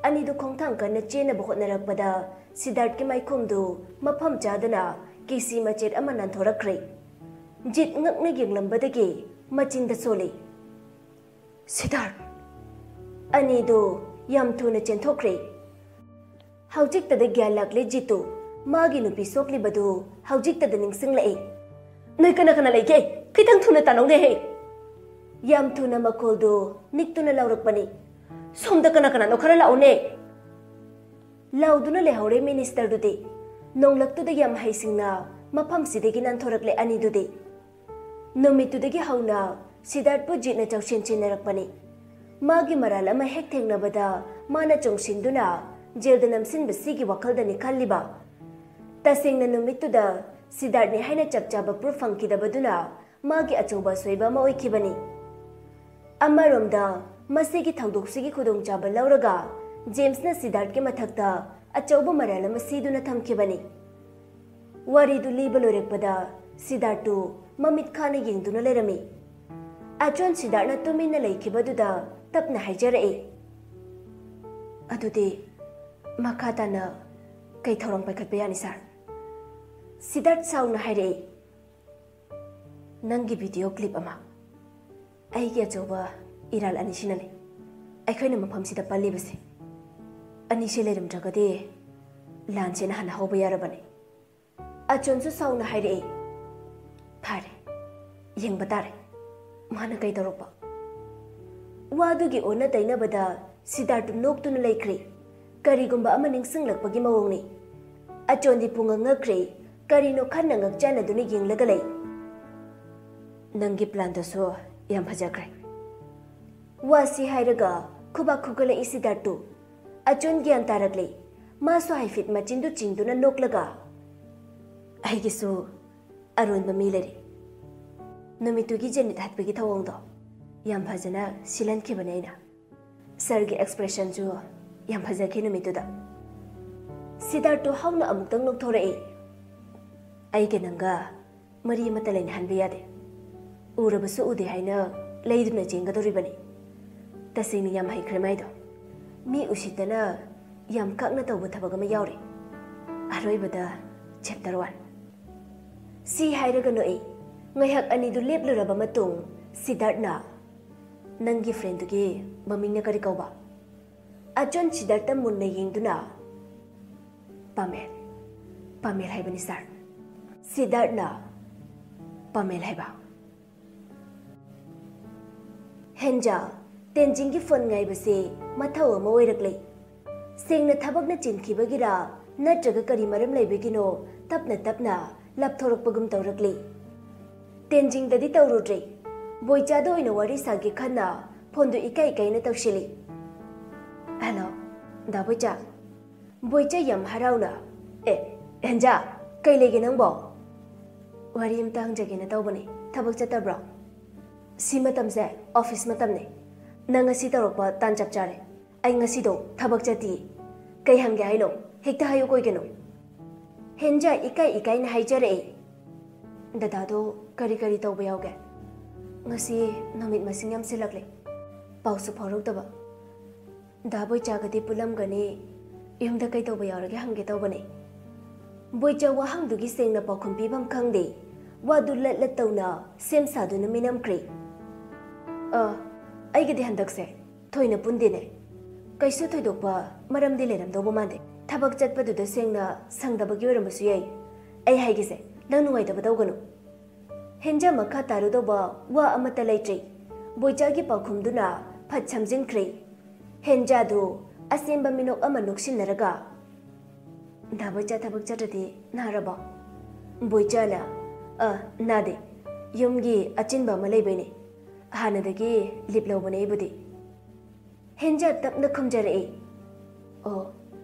ꯑꯅꯤꯗꯨ ꯈꯣꯡꯊꯥꯡ ꯀꯟꯅ ꯆꯦꯟꯅꯕ ꯍꯣꯠꯅꯔꯛꯄꯗ ꯁꯤꯗꯥꯔꯠꯀꯤ ꯃꯥꯏꯈꯨꯝꯗꯨ ꯃꯐꯝ ꯆꯥꯗꯅ ꯀꯤꯁꯤ ꯃꯆꯦꯠ ꯑꯃ ꯅꯥꯟꯊꯣꯔꯛꯈ꯭ꯔꯦ꯫ ꯖꯤꯠ ꯉꯛꯅ ꯌꯦꯡꯂꯝꯕꯗꯒꯤ ꯃꯆꯤꯟꯗ ꯁꯣꯜꯂꯤ꯫ "ꯁꯤꯗꯥꯔꯠ!" ꯑꯅꯤꯗꯨ ꯌꯥꯝ ꯊꯨꯅ ꯆꯦꯟꯊꯣꯛꯈ꯭ꯔꯦ꯫ ꯍꯧꯖꯤꯛꯇꯗ ꯒ꯭ꯌꯥꯟ ꯂꯥꯛꯂꯦ ꯖꯤꯇꯨ꯫ ꯃꯥꯒꯤ ꯅꯨꯄꯤ ꯁꯣꯛꯂꯤꯕꯗꯨ ꯍꯧꯖꯤꯛꯇꯗ ꯅꯤꯡꯁꯤꯡꯂꯛꯏ꯫ "ꯅꯣꯏ ꯀꯅꯥ ꯀꯅꯥ ꯂꯩꯒꯦ? ꯈꯤꯇꯪ ꯊꯨꯅ ꯇꯥꯟꯅꯧꯅꯦꯍꯦ!" ꯌꯥꯝ ꯊꯨꯅ ꯃꯈꯣꯜꯗꯨ ꯅꯤꯛꯇꯨꯅ ꯂꯥꯎꯔꯛꯄꯅꯤ꯫ "ꯁꯣꯝꯗ ꯀꯅꯥ ꯀꯅꯥꯅꯣ, ꯈꯔ ꯂꯥꯛꯎꯅꯦ!" ꯂꯥꯎꯗꯨꯅ ꯂꯩꯍꯧꯔꯦ ꯃꯤꯅꯤꯁꯇꯔꯗꯨꯗꯤ꯫ ꯅꯣꯡꯂꯛꯇꯨꯗ ꯌꯥꯝ ꯍꯩꯁꯤꯡꯅ ꯃꯐꯝꯁꯤꯗꯒꯤ ꯅꯥꯟꯊꯣꯔꯛꯂꯦ ꯑꯅꯤꯗꯨꯗꯤ꯫ ꯅꯨꯃꯤꯠꯇꯨꯗꯒꯤ ꯍꯧꯅ ꯁꯤꯗꯥꯔꯠꯄꯨ ꯖꯤꯠꯅ ꯆꯥꯎꯁꯦꯟ ꯁꯦꯟꯅꯔꯛꯄꯅꯤ꯫ ꯃꯥꯒꯤ ꯃꯔꯥꯜ ꯑꯃ ꯍꯦꯛ ꯊꯦꯡꯅꯕꯗ ꯃꯥꯅ ꯆꯣꯡꯁꯤꯟꯗꯨꯅ ꯖꯦꯜꯗ ꯅꯝꯁꯤꯟꯕꯁꯤꯒꯤ ꯋꯥꯈꯜꯗꯅꯤ ꯈꯜꯂꯤꯕ꯫ ꯇꯁꯦꯡꯅ ꯅꯨꯃꯤꯠꯇꯨꯗ ꯁꯤꯗꯥꯔꯠꯅꯤ ꯍꯥꯏꯅ ꯆꯞ ꯆꯥꯕ ꯄ꯭ꯔꯨꯐ ꯐꯪꯈꯤꯗꯕꯗꯨꯅ ꯃꯥꯒꯤ ꯑꯆꯧꯕ ꯑꯁꯣꯏꯕ ꯑꯃ ꯑꯣꯏꯈꯤꯕꯅꯤ꯫ ꯑꯃꯔꯣꯝꯗ ꯃꯁꯤꯒꯤ ꯊꯧꯗꯣꯛꯁꯤꯒꯤ ꯈꯨꯗꯣꯡꯆꯥꯕ ꯂꯧꯔꯒ ꯖꯦꯝꯁꯅ ꯁꯤꯗꯥꯔꯠꯀꯤ ꯃꯊꯛꯇ ꯑꯆꯧꯕ ꯃꯔꯥꯜ ꯑꯃ ꯁꯤꯗꯨꯅ ꯊꯝꯈꯤꯕꯅꯤ꯫ ꯋꯥꯔꯤꯗꯨ ꯂꯤꯕ ꯂꯣꯏꯔꯛꯄꯗ ꯁꯤꯗꯥꯔꯠꯇꯨ ꯃꯃꯤꯠ ꯈꯥꯅ ꯌꯦꯡꯗꯨꯅ ꯂꯩꯔꯝꯃꯤ꯫ ꯑꯆꯣꯟ ꯁꯤꯗꯥꯔꯠꯅ ꯇꯨꯃꯤꯟꯅ ꯂꯩꯈꯤꯕꯗꯨꯗ ꯇꯞꯅ ꯍꯥꯏꯖꯔꯛꯏ, "ꯑꯗꯨꯗꯤ ꯃꯈꯥ ꯇꯥꯅ ꯀꯩ ꯊꯧꯔꯥꯡ ꯄꯥꯏꯈꯠꯄ ꯌꯥꯅꯤ, ꯁꯥꯔ?" ꯁꯤꯗꯥꯔꯠ ꯁꯥꯎꯅ ꯍꯥꯏꯔꯛꯏ, "ꯅꯪꯒꯤ ꯚꯤꯗꯤꯑꯣ ꯀ꯭ꯂꯤꯞ ꯑꯃ꯫ ꯑꯩꯒꯤ ꯑꯆꯧꯕ ꯏꯔꯥꯜ ꯑꯅꯤꯁꯤꯅꯅꯤ ꯑꯩꯈꯣꯏꯅ ꯃꯐꯝꯁꯤꯗ ꯄꯜꯂꯤꯕꯁꯦ꯫ ꯑꯅꯤꯁꯤ ꯂꯩꯔꯝꯗ꯭ꯔꯒꯗꯤ ꯂꯥꯟꯁꯤꯅ ꯍꯥꯟꯅ ꯍꯧꯕ ꯌꯥꯔꯕꯅꯤ꯫" ꯑꯆꯣꯟꯁꯨ ꯁꯥꯎꯅ ꯍꯥꯏꯔꯛꯏ, "ꯐꯔꯦ, ꯌꯦꯡꯕ ꯇꯥꯔꯦ ꯃꯥꯅ ꯀꯩ ꯇꯧꯔꯛꯄ꯫" ꯋꯥꯗꯨꯒꯤ ꯑꯣꯟꯅ ꯇꯩꯅꯕꯗ ꯁꯤꯗꯥꯔꯠꯇꯨ ꯅꯣꯛꯇꯨꯅ ꯂꯩꯈ꯭ꯔꯦ꯫ ꯀꯔꯤꯒꯨꯝꯕ ꯑꯃ ꯅꯤꯡꯁꯤꯡꯂꯛꯄꯒꯤ ꯃꯑꯣꯡꯅꯤ꯫ ꯑꯆꯣꯟꯗꯤ ꯄꯨꯡꯉꯛ ꯉꯛꯈ꯭ꯔꯦ꯫ ꯀꯔꯤꯅꯣ ꯈꯟꯅ ꯉꯛꯆꯥꯟꯅꯗꯨꯅ ꯌꯦꯡꯂꯒ ꯂꯩ꯫ "ꯅꯪꯒꯤ ꯄ꯭ꯂꯥꯟꯗꯨꯁꯨ ꯌꯥꯝ ꯐꯖꯈ꯭ꯔꯦ꯫" ꯋꯥꯁꯤ ꯍꯥꯏꯔꯒ ꯈꯨꯕꯥꯛ ꯈꯨꯒꯠꯂꯛꯏ ꯁꯤꯗꯥꯔꯠꯇꯨ꯫ ꯑꯆꯣꯟ ꯒ꯭ꯌꯥꯟ ꯇꯥꯔꯛꯂꯦ꯫ ꯃꯥꯁꯨ ꯍꯥꯏꯐꯦꯠ ꯃꯆꯤꯟꯗꯨ ꯆꯤꯡꯗꯨꯅ ꯅꯣꯛꯂꯒ, "ꯑꯩꯒꯤꯁꯨ ꯑꯔꯣꯟꯕ ꯃꯤ ꯂꯩꯔꯦ꯫ ꯅꯨꯃꯤꯠꯇꯨꯒꯤ ꯖꯦꯅꯤꯠ ꯍꯥꯠꯄꯒꯤ ꯊꯧꯑꯣꯡꯗꯣ ꯌꯥꯝ ꯐꯖꯅ ꯁꯤꯜꯍꯟꯈꯤꯕꯅꯦ ꯑꯩꯅ꯫" ꯁꯥꯔꯒꯤ ꯑꯦꯛꯁꯄ꯭ꯔꯦꯁꯟꯁꯨ ꯌꯥꯝ ꯐꯖꯈꯤ ꯅꯨꯃꯤꯠꯇꯨꯗ꯫ ꯁꯤꯗꯥꯔꯠꯇꯨ ꯍꯧꯅ ꯑꯃꯨꯛꯇꯪ ꯅꯣꯛꯊꯣꯔꯛꯏ꯫ "ꯑꯩꯒ ꯅꯪꯒ ꯃꯔꯤ ꯑꯃꯠꯇ ꯂꯩꯅꯍꯟꯕ ꯌꯥꯗꯦ꯫ ꯎꯔꯕꯁꯨ ꯎꯗꯦ ꯍꯥꯏꯅ ꯂꯩꯗꯨꯅ ꯆꯦꯟꯒꯗꯧꯔꯤꯕꯅꯤ꯫" ꯇꯁꯦꯡꯅ ꯌꯥꯝ ꯍꯩꯈ꯭ꯔꯦ ꯃꯥꯏꯗꯣ꯫ ꯃꯤ ꯎꯁꯤꯠꯇꯅ ꯌꯥꯝ ꯀꯛꯅ ꯇꯧꯕ ꯊꯕꯛ ꯑꯃ ꯌꯥꯎꯔꯦ꯫ ꯑꯔꯣꯏꯕꯗ ꯆꯦꯞꯇꯔ ꯋꯥꯟ꯫ ꯁꯤ ꯍꯥꯏꯔꯒ ꯅꯣꯛꯏ꯫ ꯉꯥꯏꯍꯥꯛ ꯑꯅꯤꯗꯨ ꯂꯦꯞꯂꯨꯔꯕ ꯃꯇꯨꯡ ꯁꯤꯗꯥꯔꯠꯅ, "ꯅꯪꯒꯤ ꯐ꯭ꯔꯦꯟꯗꯨꯒꯤ ꯃꯃꯤꯡꯅ ꯀꯔꯤ ꯀꯧꯕ?" ꯑꯆꯣꯟ ꯁꯤꯗꯥꯔꯠꯇ ꯃꯨꯟꯅ ꯌꯦꯡꯗꯨꯅ, "ꯄꯥꯃꯦꯜ, ꯄꯥꯃꯦꯜ ꯍꯥꯏꯕꯅꯤ ꯁꯥꯔ꯫ ꯁꯤꯗꯥꯔꯠꯅ ꯄꯥꯃꯦꯜ ꯍꯥꯏꯕ꯫" ꯍꯦꯟꯖꯥ, ꯇꯦꯟꯖꯤꯡꯒꯤ ꯐꯣꯟ ꯉꯥꯏꯕꯁꯦ ꯃꯊꯧ ꯑꯃ ꯑꯣꯏꯔꯛꯂꯦ꯫ ꯁꯦꯡꯅ ꯊꯕꯛꯅ ꯆꯤꯟꯈꯤꯕꯒꯤꯔꯥ ꯅꯠꯇ꯭ꯔꯒ ꯀꯔꯤ ꯃꯔꯝ ꯂꯩꯕꯒꯤꯅꯣ ꯇꯞꯅ ꯇꯞꯅ ꯂꯥꯞꯊꯣꯔꯛꯄꯒꯨꯝ ꯇꯧꯔꯛꯂꯦ꯫ ꯇꯦꯟꯖꯤꯡꯗꯗꯤ ꯇꯧꯔꯨꯗ꯭ꯔꯦ꯫ ꯕꯣꯏꯆꯥꯗ ꯑꯣꯏꯅ ꯋꯥꯔꯤ ꯁꯥꯒꯦ ꯈꯟꯅ ꯐꯣꯟꯗꯨ ꯏꯀꯥꯏ ꯏꯀꯥꯏꯅ ꯇꯧꯁꯤꯜꯂꯤ꯫ "ꯍꯜꯂꯣ, ꯗꯥ ꯕꯣꯏꯆꯥ꯫" ꯕꯣꯏꯆꯥ ꯌꯥꯝ ꯍꯔꯥꯎꯅ, "ꯑꯦ, ꯍꯦꯟꯖꯥ, ꯀꯩ ꯂꯩꯒꯦ ꯅꯪꯕꯣ?" "ꯋꯥꯔꯤ ꯑꯝꯇ ꯍꯪꯖꯒꯦꯅ ꯇꯧꯕꯅꯦ꯫ ꯊꯕꯛ ꯆꯠꯇꯕ꯭ꯔꯣ?" "ꯁꯤ ꯃꯇꯝꯁꯦ ꯑꯣꯐꯤꯁ ꯃꯇꯝꯅꯦ꯫ ꯅꯪ ꯉꯁꯤ ꯇꯧꯔꯛꯄ ꯇꯥꯟ ꯆꯞ ꯆꯥꯔꯦ꯫ ꯑꯩ ꯉꯁꯤꯗꯣ ꯊꯕꯛ ꯆꯠꯇꯤꯌꯦ꯫ ꯀꯩ ꯍꯪꯒꯦ ꯍꯥꯏꯅꯣ? ꯍꯦꯛꯇ ꯍꯥꯏꯌꯨ ꯀꯣꯏꯒꯅꯨ꯫" ꯍꯦꯟꯖꯥ ꯏꯀꯥꯏ ꯏꯀꯥꯏꯅ ꯍꯥꯏꯖꯔꯛꯑꯦ꯫ "ꯗꯗꯥꯗꯣ ꯀꯔꯤ ꯀꯔꯤ ꯇꯧꯕ ꯌꯥꯎꯒꯦ? ꯉꯁꯤ ꯅꯨꯃꯤꯠ ꯃꯁꯤꯡ ꯌꯥꯝꯁꯤꯜꯂꯛꯂꯦ, ꯄꯥꯎꯁꯨ ꯐꯥꯎꯔꯛꯇꯕ꯫ ꯗꯥ ꯕꯣꯏꯆꯥꯒꯗꯤ ꯄꯨꯜꯂꯝꯒꯅꯤ, ꯌꯨꯝꯗ ꯀꯩ ꯇꯧꯕ ꯌꯥꯎꯔꯒꯦ ꯍꯪꯒꯦ ꯇꯧꯕꯅꯦ꯫" ꯕꯣꯏꯆꯥ ꯋꯥꯍꯪꯗꯨꯒꯤ ꯁꯦꯡꯅ ꯄꯥꯎꯈꯨꯝ ꯄꯤꯐꯝ ꯈꯪꯗꯦ꯫ ꯋꯥꯗꯨ ꯂꯠ ꯂꯠ ꯇꯧꯅ ꯁꯦꯝ ꯁꯥꯗꯨꯅ ꯃꯤꯅꯝꯈ꯭ꯔꯦ꯫ "ꯑ, ꯑꯩꯒꯗꯤ ꯍꯟꯗꯛꯁꯦ ꯊꯣꯏꯅ ꯄꯨꯟꯗꯦꯅꯦ꯫ ꯀꯩꯁꯨ ꯊꯣꯏꯗꯣꯛꯄ ꯃꯔꯝꯗꯤ ꯂꯩꯔꯝꯗꯧꯕ ꯃꯥꯟꯗꯦ꯫ ꯊꯕꯛ ꯆꯠꯄꯗꯨꯗ ꯁꯦꯡꯅ ꯁꯪꯗꯕꯒꯤ ꯑꯣꯏꯔꯝꯕꯁꯨ ꯌꯥꯏ꯫ ꯑꯩ ꯍꯥꯏꯒꯦꯁꯦ, ꯅꯪ ꯅꯨꯡꯉꯥꯏꯇꯕ ꯇꯧꯒꯅꯨ꯫" ꯍꯦꯟꯖꯥ ꯃꯈꯥ ꯇꯥꯔꯨꯗꯧꯕ ꯋꯥ ꯑꯃꯠꯇ ꯂꯩꯇ꯭ꯔꯦ꯫ ꯕꯣꯏꯆꯥꯒꯤ ꯄꯥꯎꯈꯨꯝꯗꯨꯅ ꯐꯠ ꯁꯝꯖꯤꯟꯈ꯭ꯔꯦ꯫ ꯍꯦꯟꯖꯥꯗꯨ ꯑꯁꯦꯝꯕ ꯃꯤꯅꯣꯛ ꯑꯃ ꯅꯣꯛꯁꯤꯟꯅꯔꯒ, "ꯗꯥ ꯕꯣꯏꯆꯥ ꯊꯕꯛ ꯆꯠꯇ꯭ꯔꯗꯤ ꯅꯥꯔꯕꯣ?" ꯕꯣꯏꯆꯥꯅ, "ꯑ, ꯅꯥꯗꯦ꯫ ꯌꯨꯝꯒꯤ ꯑꯆꯤꯟꯕ ꯑꯃ ꯂꯩꯕꯩꯅꯦ꯫ ꯍꯥꯟꯅꯗꯒꯤ ꯂꯤꯞ ꯂꯧꯕꯅꯦ ꯑꯩꯕꯨꯗꯤ꯫" ꯍꯦꯟꯖꯥ ꯇꯞꯅ ꯈꯨꯝꯖꯔꯛꯏ, "ꯑꯣ,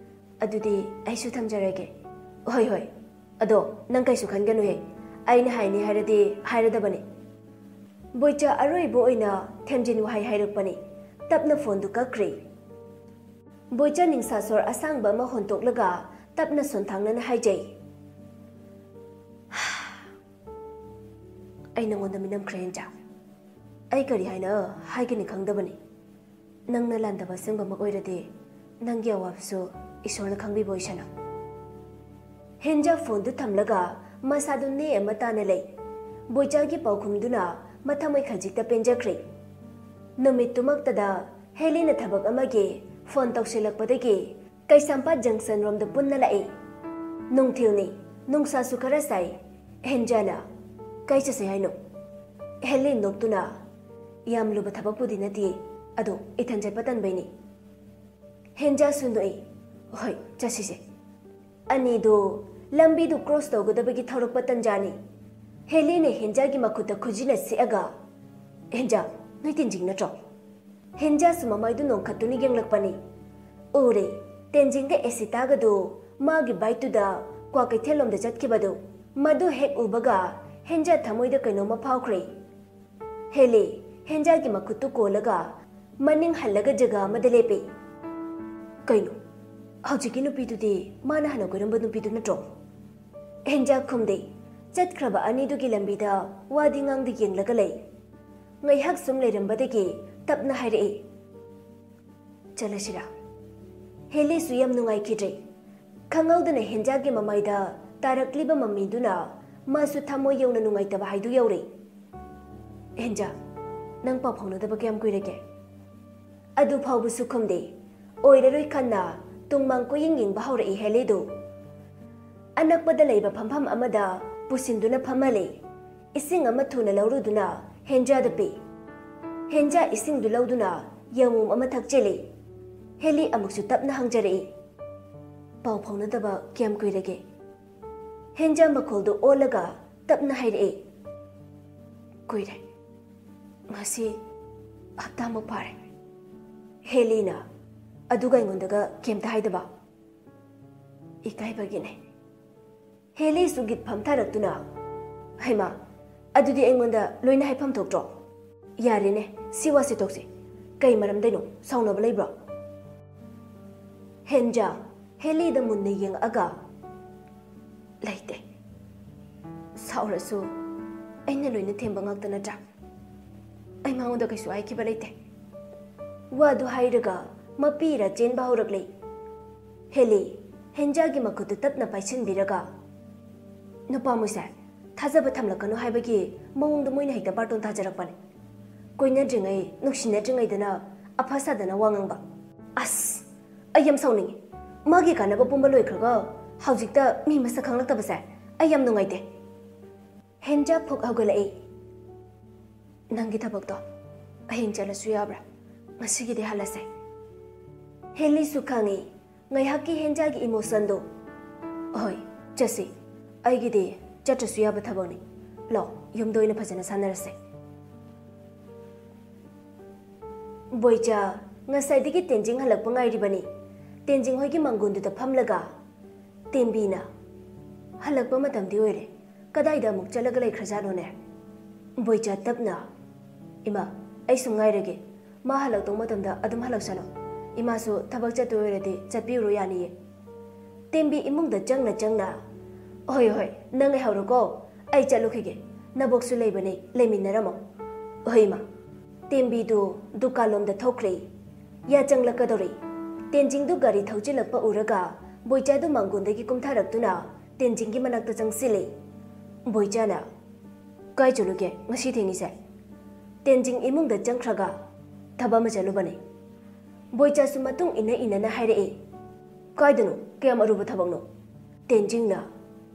ꯑꯗꯨꯗꯤ ꯑꯩꯁꯨ ꯊꯝꯖꯔꯒꯦ꯫" "ꯍꯣꯏ, ꯍꯣꯏ꯫ ꯑꯗꯣ ꯅꯪ ꯀꯩꯁꯨ ꯈꯟꯒꯅꯨꯍꯦ꯫ ꯑꯩꯅ ꯍꯥꯏꯅꯤ ꯍꯥꯏꯔꯗꯤ ꯍꯥꯏꯔꯗꯕꯅꯤ꯫" ꯕꯣꯏꯆꯥ ꯑꯔꯣꯏꯕ ꯑꯣꯏꯅ ꯊꯦꯝꯖꯤꯟ ꯋꯥꯍꯩ ꯍꯥꯏꯔꯛꯄꯅꯤ꯫ ꯇꯞꯅ ꯐꯣꯟꯗꯨ ꯀꯛꯈ꯭ꯔꯦ꯫ ꯕꯣꯏꯆꯥ ꯅꯤꯡꯁꯥ ꯁꯣꯔ ꯑꯁꯥꯡꯕ ꯑꯃ ꯍꯣꯟꯇꯣꯛꯂꯒ ꯇꯞꯅ ꯁꯣꯟꯊꯥꯡꯅꯅ ꯍꯥꯏꯖꯩ, "ꯑꯩ ꯅꯉꯣꯟꯗ ꯃꯤꯅꯝꯈ꯭ꯔꯦ, ꯍꯦꯟꯖꯥ꯫ ꯑꯩ ꯀꯔꯤ ꯍꯥꯏꯅ ꯍꯥꯏꯒꯅꯤ ꯈꯪꯗꯕꯅꯤ꯫ ꯅꯪꯅ ꯂꯥꯟꯗꯕ ꯑꯁꯦꯡꯕꯃꯛ ꯑꯣꯏꯔꯗꯤ ꯅꯪꯒꯤ ꯑꯋꯥꯕꯁꯨ ꯏꯁꯣꯔꯅ ꯈꯪꯕꯤꯕ ꯑꯣꯏꯁꯅꯨ꯫" ꯍꯦꯟꯖꯥ ꯐꯣꯟꯗꯨ ꯊꯝꯂꯒ ꯃꯁꯥꯗꯨ ꯅꯦ ꯑꯃ ꯇꯥꯅ ꯂꯩ꯫ ꯕꯣꯏꯆꯥꯒꯤ ꯄꯥꯎꯈꯨꯝꯗꯨꯅ ꯃꯊꯃꯣꯏ ꯈꯖꯤꯛꯇ ꯄꯦꯟꯖꯈ꯭ꯔꯦ꯫ ꯅꯨꯃꯤꯠꯇꯨꯃꯛꯇꯗ ꯍꯦꯂꯤꯅ ꯊꯕꯛ ꯑꯃꯒꯤ ꯐꯣꯟ ꯇꯧꯁꯤꯜꯂꯛꯄꯗꯒꯤ ꯀꯩꯁꯥꯝꯄꯥꯠ ꯖꯪꯁꯟ ꯔꯣꯝꯗ ꯄꯨꯟꯅ ꯂꯥꯛꯏ꯫ ꯅꯨꯡꯊꯤꯜꯅꯤ, ꯅꯨꯡꯁꯥꯁꯨ ꯈꯔ ꯁꯥꯏ꯫ ꯍꯦꯟꯖꯥꯅ, "ꯀꯥꯏ ꯆꯠꯁꯦ ꯍꯥꯏꯅꯣ?" ꯍꯦꯂꯤ ꯅꯣꯛꯇꯨꯅ, "ꯌꯥꯝ ꯂꯨꯕ ꯊꯕꯛꯄꯨꯗꯤ ꯅꯠꯇꯦ, ꯑꯗꯣ ꯏꯊꯟ ꯆꯠꯄ ꯇꯟꯕꯩꯅꯤ꯫" ꯍꯦꯟꯖꯥꯁꯨ ꯅꯣꯛꯏ꯫ "ꯍꯣꯏ, ꯆꯠꯁꯤꯁꯦ꯫" ꯑꯅꯤꯗꯨ ꯂꯝꯕꯤꯗꯨ ꯀ꯭ꯔꯣꯁ ꯇꯧꯒꯗꯕꯒꯤ ꯊꯧꯔꯛꯄ ꯇꯟꯖꯥꯅꯤ꯫ ꯍꯦꯂꯤꯅ ꯍꯦꯟꯖꯥꯒꯤ ꯃꯈꯨꯠꯇ ꯈꯨꯖꯤꯅ ꯁꯤꯛꯑꯒ, "ꯍꯦꯟꯖꯥ, ꯅꯣꯏ ꯇꯦꯟꯖꯤꯡ ꯅꯠꯇ꯭ꯔꯣ?" ꯍꯦꯟꯖꯥꯁꯨ ꯃꯃꯥꯏꯗꯨ ꯅꯣꯡꯈꯠꯇꯨꯅ ꯌꯦꯡꯂꯛꯄꯅꯤ꯫ ꯎꯔꯦ, ꯇꯦꯟꯖꯤꯡꯒ ꯑꯦꯁꯤꯇꯥꯒꯗꯨ ꯃꯥꯒꯤ ꯕꯥꯏꯛꯇꯨꯗ ꯀ꯭ꯋꯥꯀꯩꯊꯦꯜꯂꯣꯝꯗ ꯆꯠꯈꯤꯕꯗꯨ꯫ ꯃꯗꯨ ꯍꯦꯛ ꯎꯕꯒ ꯍꯦꯟꯖꯥ ꯊꯃꯣꯏꯗ ꯀꯩꯅꯣꯝꯃ ꯐꯥꯎꯈ꯭ꯔꯦ꯫ ꯍꯦꯂꯤ ꯍꯦꯟꯖꯥꯒꯤ ꯃꯈꯨꯠꯇꯨ ꯀꯣꯜꯂꯒ ꯃꯅꯤꯡ ꯍꯜꯂꯒ ꯖꯒꯥ ꯑꯃꯗ ꯂꯦꯞꯄꯤ꯫ "ꯀꯩꯅꯣ, ꯍꯧꯖꯤꯛꯀꯤ ꯅꯨꯄꯤꯗꯨꯗꯤ ꯃꯥꯅ ꯍꯥꯟꯅ ꯀꯣꯏꯔꯝꯕ ꯅꯨꯄꯤꯗꯨ ꯅꯠꯇ꯭ꯔꯣ?" ꯍꯦꯟꯖꯥ ꯈꯨꯝꯗꯦ꯫ ꯆꯠꯈ꯭ꯔꯕ ꯑꯅꯤꯗꯨꯒꯤ ꯂꯝꯕꯤꯗ ꯋꯥꯗꯤ ꯉꯥꯡꯗ ꯌꯦꯡꯂꯒ ꯂꯩ꯫ ꯉꯥꯏꯍꯥꯛ ꯁꯨꯝ ꯂꯩꯔꯝꯕꯗꯒꯤ ꯇꯞꯅ ꯍꯥꯏꯔꯛꯏ, "ꯆꯠꯂꯁꯤꯔꯥ?" ꯍꯦꯂꯤꯁꯨ ꯌꯥꯝ ꯅꯨꯡꯉꯥꯏꯈꯤꯗ꯭ꯔꯦ꯫ ꯈꯪꯍꯧꯗꯅ ꯍꯦꯟꯖꯥꯒꯤ ꯃꯃꯥꯏꯗ ꯇꯥꯔꯛꯂꯤꯕ ꯃꯃꯤꯗꯨꯅ ꯃꯥꯁꯨ ꯊꯃꯣꯏ ꯌꯧꯅ ꯅꯨꯡꯉꯥꯏꯇꯕ ꯍꯥꯏꯗꯨ ꯌꯧꯔꯦ꯫ "ꯍꯦꯟꯖꯥ, ꯅꯪ ꯄꯥꯎ ꯐꯥꯎꯅꯗꯕ ꯀꯌꯥꯝ ꯀꯨꯏꯔꯒꯦ?" ꯑꯗꯨ ꯐꯥꯎꯕꯁꯨ ꯈꯨꯝꯗꯦ꯫ ꯑꯣꯏꯔꯔꯣꯏ ꯈꯟꯅ ꯇꯨꯡꯃꯥꯡ ꯀꯣꯏꯌꯦꯡ ꯌꯦꯡꯕ ꯍꯧꯔꯛꯏ ꯍꯦꯂꯤꯗꯨ꯫ ꯑꯅꯛꯄꯗ ꯂꯩꯕ ꯐꯝꯐꯝ ꯑꯃꯗ ꯄꯨꯁꯤꯟꯗꯨꯅ ꯐꯝꯍꯜꯂꯦ꯫ ꯏꯁꯤꯡ ꯑꯃ ꯊꯨꯅ ꯂꯧꯔꯨꯗꯨꯅ ꯍꯦꯟꯖꯥꯗ ꯄꯤ꯫ ꯍꯦꯟꯖꯥ ꯏꯁꯤꯡꯗꯨ ꯂꯧꯗꯨꯅ ꯌꯥꯃꯨꯝ ꯑꯃ ꯊꯛꯆꯤꯜꯂꯤ꯫ ꯍꯦꯂꯤ ꯑꯃꯨꯛꯁꯨ ꯇꯞꯅ ꯍꯪꯖꯔꯛꯏ, "ꯄꯥꯎ ꯐꯥꯎꯅꯗꯕ ꯀꯌꯥꯝ ꯀꯨꯏꯔꯒꯦ?" ꯍꯦꯟꯖꯥ ꯃꯈꯣꯜꯗꯨ ꯑꯣꯜꯂꯒ ꯇꯞꯅ ꯍꯥꯏꯔꯛꯏ, "ꯀꯨꯏꯔꯦ꯫ ꯉꯁꯤ ꯍꯞꯇꯥꯃꯨꯛ ꯐꯥꯔꯦ꯫" ꯍꯦꯂꯤꯅ, "ꯑꯗꯨꯒ ꯑꯩꯉꯣꯟꯗꯒ ꯀꯩꯝꯇ ꯍꯥꯏꯗꯕ?" "ꯏꯀꯥꯏꯕꯒꯤꯅꯦ꯫" ꯍꯦꯂꯤꯁꯨ ꯒꯤꯠ ꯐꯝꯊꯔꯛꯇꯨꯅ, "ꯍꯩꯃꯥ, ꯑꯗꯨꯗꯤ ꯑꯩꯉꯣꯟꯗ ꯂꯣꯏꯅ ꯍꯥꯏꯐꯝ ꯊꯣꯛꯇ꯭ꯔꯣ? ꯌꯥꯔꯦꯅꯦ, ꯁꯤ ꯋꯥꯁꯦ ꯇꯣꯛꯁꯤ꯫ ꯀꯩ ꯃꯔꯝꯗꯩꯅꯣ? ꯁꯥꯎꯅꯕ ꯂꯩꯕ꯭ꯔꯣ?" ꯍꯦꯟꯖꯥ ꯍꯦꯂꯤꯗ ꯃꯨꯟꯅ ꯌꯦꯡꯉꯛꯑꯒ, "ꯂꯩꯇꯦ꯫ ꯁꯥꯎꯔꯁꯨ ꯑꯩꯅ ꯂꯣꯏꯅ ꯊꯦꯝꯕ ꯉꯥꯛꯇ ꯅꯠꯇ꯭ꯔꯥ? ꯑꯩ ꯃꯉꯣꯟꯗ ꯀꯩꯁꯨ ꯍꯥꯏꯈꯤꯕ ꯂꯩꯇꯦ꯫" ꯋꯥꯗꯨ ꯍꯥꯏꯔꯒ ꯃꯄꯤ ꯏꯔꯥ ꯆꯦꯟꯕ ꯍꯧꯔꯛꯂꯦ꯫ ꯍꯦꯂꯤ ꯍꯦꯟꯖꯥꯒꯤ ꯃꯈꯨꯠꯇꯨ ꯇꯞꯅ ꯄꯥꯏꯁꯤꯟꯕꯤꯔꯒ, "ꯅꯨꯄꯥ ꯃꯣꯏꯁꯦ ꯊꯥꯖꯕ ꯊꯝꯂꯛꯀꯅꯨ ꯍꯥꯏꯕꯒꯤ ꯃꯑꯣꯡꯗ ꯃꯣꯏꯅ ꯍꯦꯛꯇ ꯕꯥꯔꯇꯣꯟ ꯊꯥꯖꯔꯛꯄꯅꯦ꯫ ꯀꯣꯏꯅꯗ꯭ꯔꯤꯉꯩ, ꯅꯨꯡꯁꯤꯅꯗ꯭ꯔꯤꯉꯩꯗꯅ ꯑꯐ ꯁꯥꯗꯅ ꯋꯥ ꯉꯥꯡꯕ, ꯑꯁ, ꯑꯩ ꯌꯥꯝ ꯁꯥꯎꯅꯤꯡꯉꯤ꯫ ꯃꯥꯒꯤ ꯀꯥꯟꯅꯕ ꯄꯨꯝꯕ ꯂꯣꯏꯈ꯭ꯔꯒ ꯍꯧꯖꯤꯛꯇ ꯃꯤ ꯃꯁꯛ ꯈꯪꯂꯛꯇꯕꯁꯦ ꯑꯩ ꯌꯥꯝ ꯅꯨꯡꯉꯥꯏꯇꯦ꯫ ꯍꯦꯟꯖꯥ ꯐꯨꯛ ꯍꯧꯒꯠꯂꯛꯏ꯫ "ꯅꯪꯒꯤ ꯊꯕꯛꯇꯣ ꯍꯌꯦꯡ ꯆꯠꯂꯁꯨ ꯌꯥꯕ꯭ꯔꯥ? ꯉꯁꯤꯒꯤꯗꯤ ꯍꯜꯂꯁꯦ꯫" ꯍꯦꯂꯤꯁꯨ ꯈꯪꯉꯤ ꯉꯥꯏꯍꯥꯛꯀꯤ ꯍꯦꯟꯖꯥꯒꯤ ꯏꯃꯣꯁꯟꯗꯣ꯫ "ꯍꯣꯏ, ꯆꯠꯁꯤ꯫ ꯑꯩꯒꯤꯗꯤ ꯆꯠꯇ꯭ꯔꯁꯨ ꯌꯥꯕ ꯊꯕꯛꯅꯤ꯫ ꯂꯥꯛꯑꯣ, ꯌꯨꯝꯗ ꯑꯣꯏꯅ ꯐꯖꯅ ꯁꯥꯟꯅꯔꯁꯦ꯫" ꯕꯣꯏꯆꯥ ꯉꯁꯥꯏꯗꯒꯤ ꯇꯦꯟꯖꯤꯡ ꯍꯜꯂꯛꯄ ꯉꯥꯏꯔꯤꯕꯅꯤ꯫ ꯇꯦꯟꯖꯤꯡ ꯍꯣꯏꯒꯤ ꯃꯥꯡꯒꯣꯟꯗꯨꯗ ꯐꯝꯂꯒ ꯇꯦꯝꯕꯤꯅ, "ꯍꯜꯂꯛꯄ ꯃꯇꯝꯗꯤ ꯑꯣꯏꯔꯦ, ꯀꯗꯥꯏꯗ ꯑꯃꯨꯛ ꯆꯠꯂꯒ ꯂꯩꯈ꯭ꯔꯖꯥꯠꯅꯣꯅꯦ?" ꯕꯣꯏꯆꯥ ꯇꯞꯅ, "ꯏꯃꯥ, ꯑꯩ ꯁꯨꯝ ꯉꯥꯏꯔꯒꯦ꯫ ꯃꯥ ꯍꯜꯂꯛꯇꯧ ꯃꯇꯝꯗ ꯑꯗꯨꯝ ꯍꯜꯂꯛꯁꯅꯨ꯫ ꯏꯃꯥꯁꯨ ꯊꯕꯛ ꯆꯠꯇꯣꯏ ꯑꯣꯏꯔꯗꯤ ꯆꯠꯄꯤꯔꯨꯔꯣ ꯌꯥꯅꯤꯌꯦ꯫" ꯇꯦꯝꯕꯤ ꯏꯃꯨꯡꯗ ꯆꯪꯅ ꯆꯪꯅ, "ꯍꯣꯏ, ꯍꯣꯏ, ꯅꯪ ꯉꯥꯏꯍꯧꯔꯣꯀꯣ, ꯑꯩ ꯆꯠꯂꯨꯈꯤꯒꯦ꯫ ꯅꯕꯣꯛꯁꯨ ꯂꯩꯕꯅꯦ, ꯂꯩꯃꯤꯟꯅꯔꯝꯃꯣ꯫" "ꯍꯣꯏ, ꯏꯃꯥ꯫" ꯇꯦꯝꯕꯤꯗꯨ ꯗꯨꯀꯥꯟꯂꯣꯝꯗ ꯊꯣꯛꯈ꯭ꯔꯦ꯫ ꯌꯥ ꯆꯪꯂꯛꯀꯗꯧꯔꯦ꯫ ꯇꯦꯟꯖꯤꯡꯗꯨ ꯒꯥꯔꯤ ꯊꯧꯖꯤꯜꯂꯛꯄ ꯎꯔꯒ ꯕꯣꯏꯆꯥꯗꯨ ꯃꯥꯡꯒꯣꯟꯗꯒꯤ ꯀꯨꯝꯊꯔꯛꯇꯨꯅ ꯇꯦꯟꯖꯤꯡꯒꯤ ꯃꯅꯥꯛꯇ ꯆꯪꯁꯤꯜꯂꯦ꯫ ꯕꯣꯏꯆꯥꯅ, "ꯀꯥꯏ ꯆꯠꯂꯨꯒꯦ ꯉꯁꯤ ꯊꯦꯡꯉꯤꯁꯦ?" ꯇꯦꯟꯖꯤꯡ ꯏꯃꯨꯡꯗ ꯆꯪꯈ꯭ꯔꯒ, "ꯊꯕꯛ ꯑꯃ ꯆꯠꯂꯨꯕꯅꯦ꯫" ꯕꯣꯏꯆꯥꯁꯨ ꯃꯇꯨꯡ ꯏꯟꯅ ꯏꯟꯅꯅ ꯍꯥꯏꯔꯛꯑꯦ꯫ "ꯀꯥꯏꯗꯅꯣ? ꯀꯌꯥꯝ ꯑꯔꯨꯕ ꯊꯕꯛꯅꯣ?" ꯇꯦꯟꯖꯤꯡꯅ,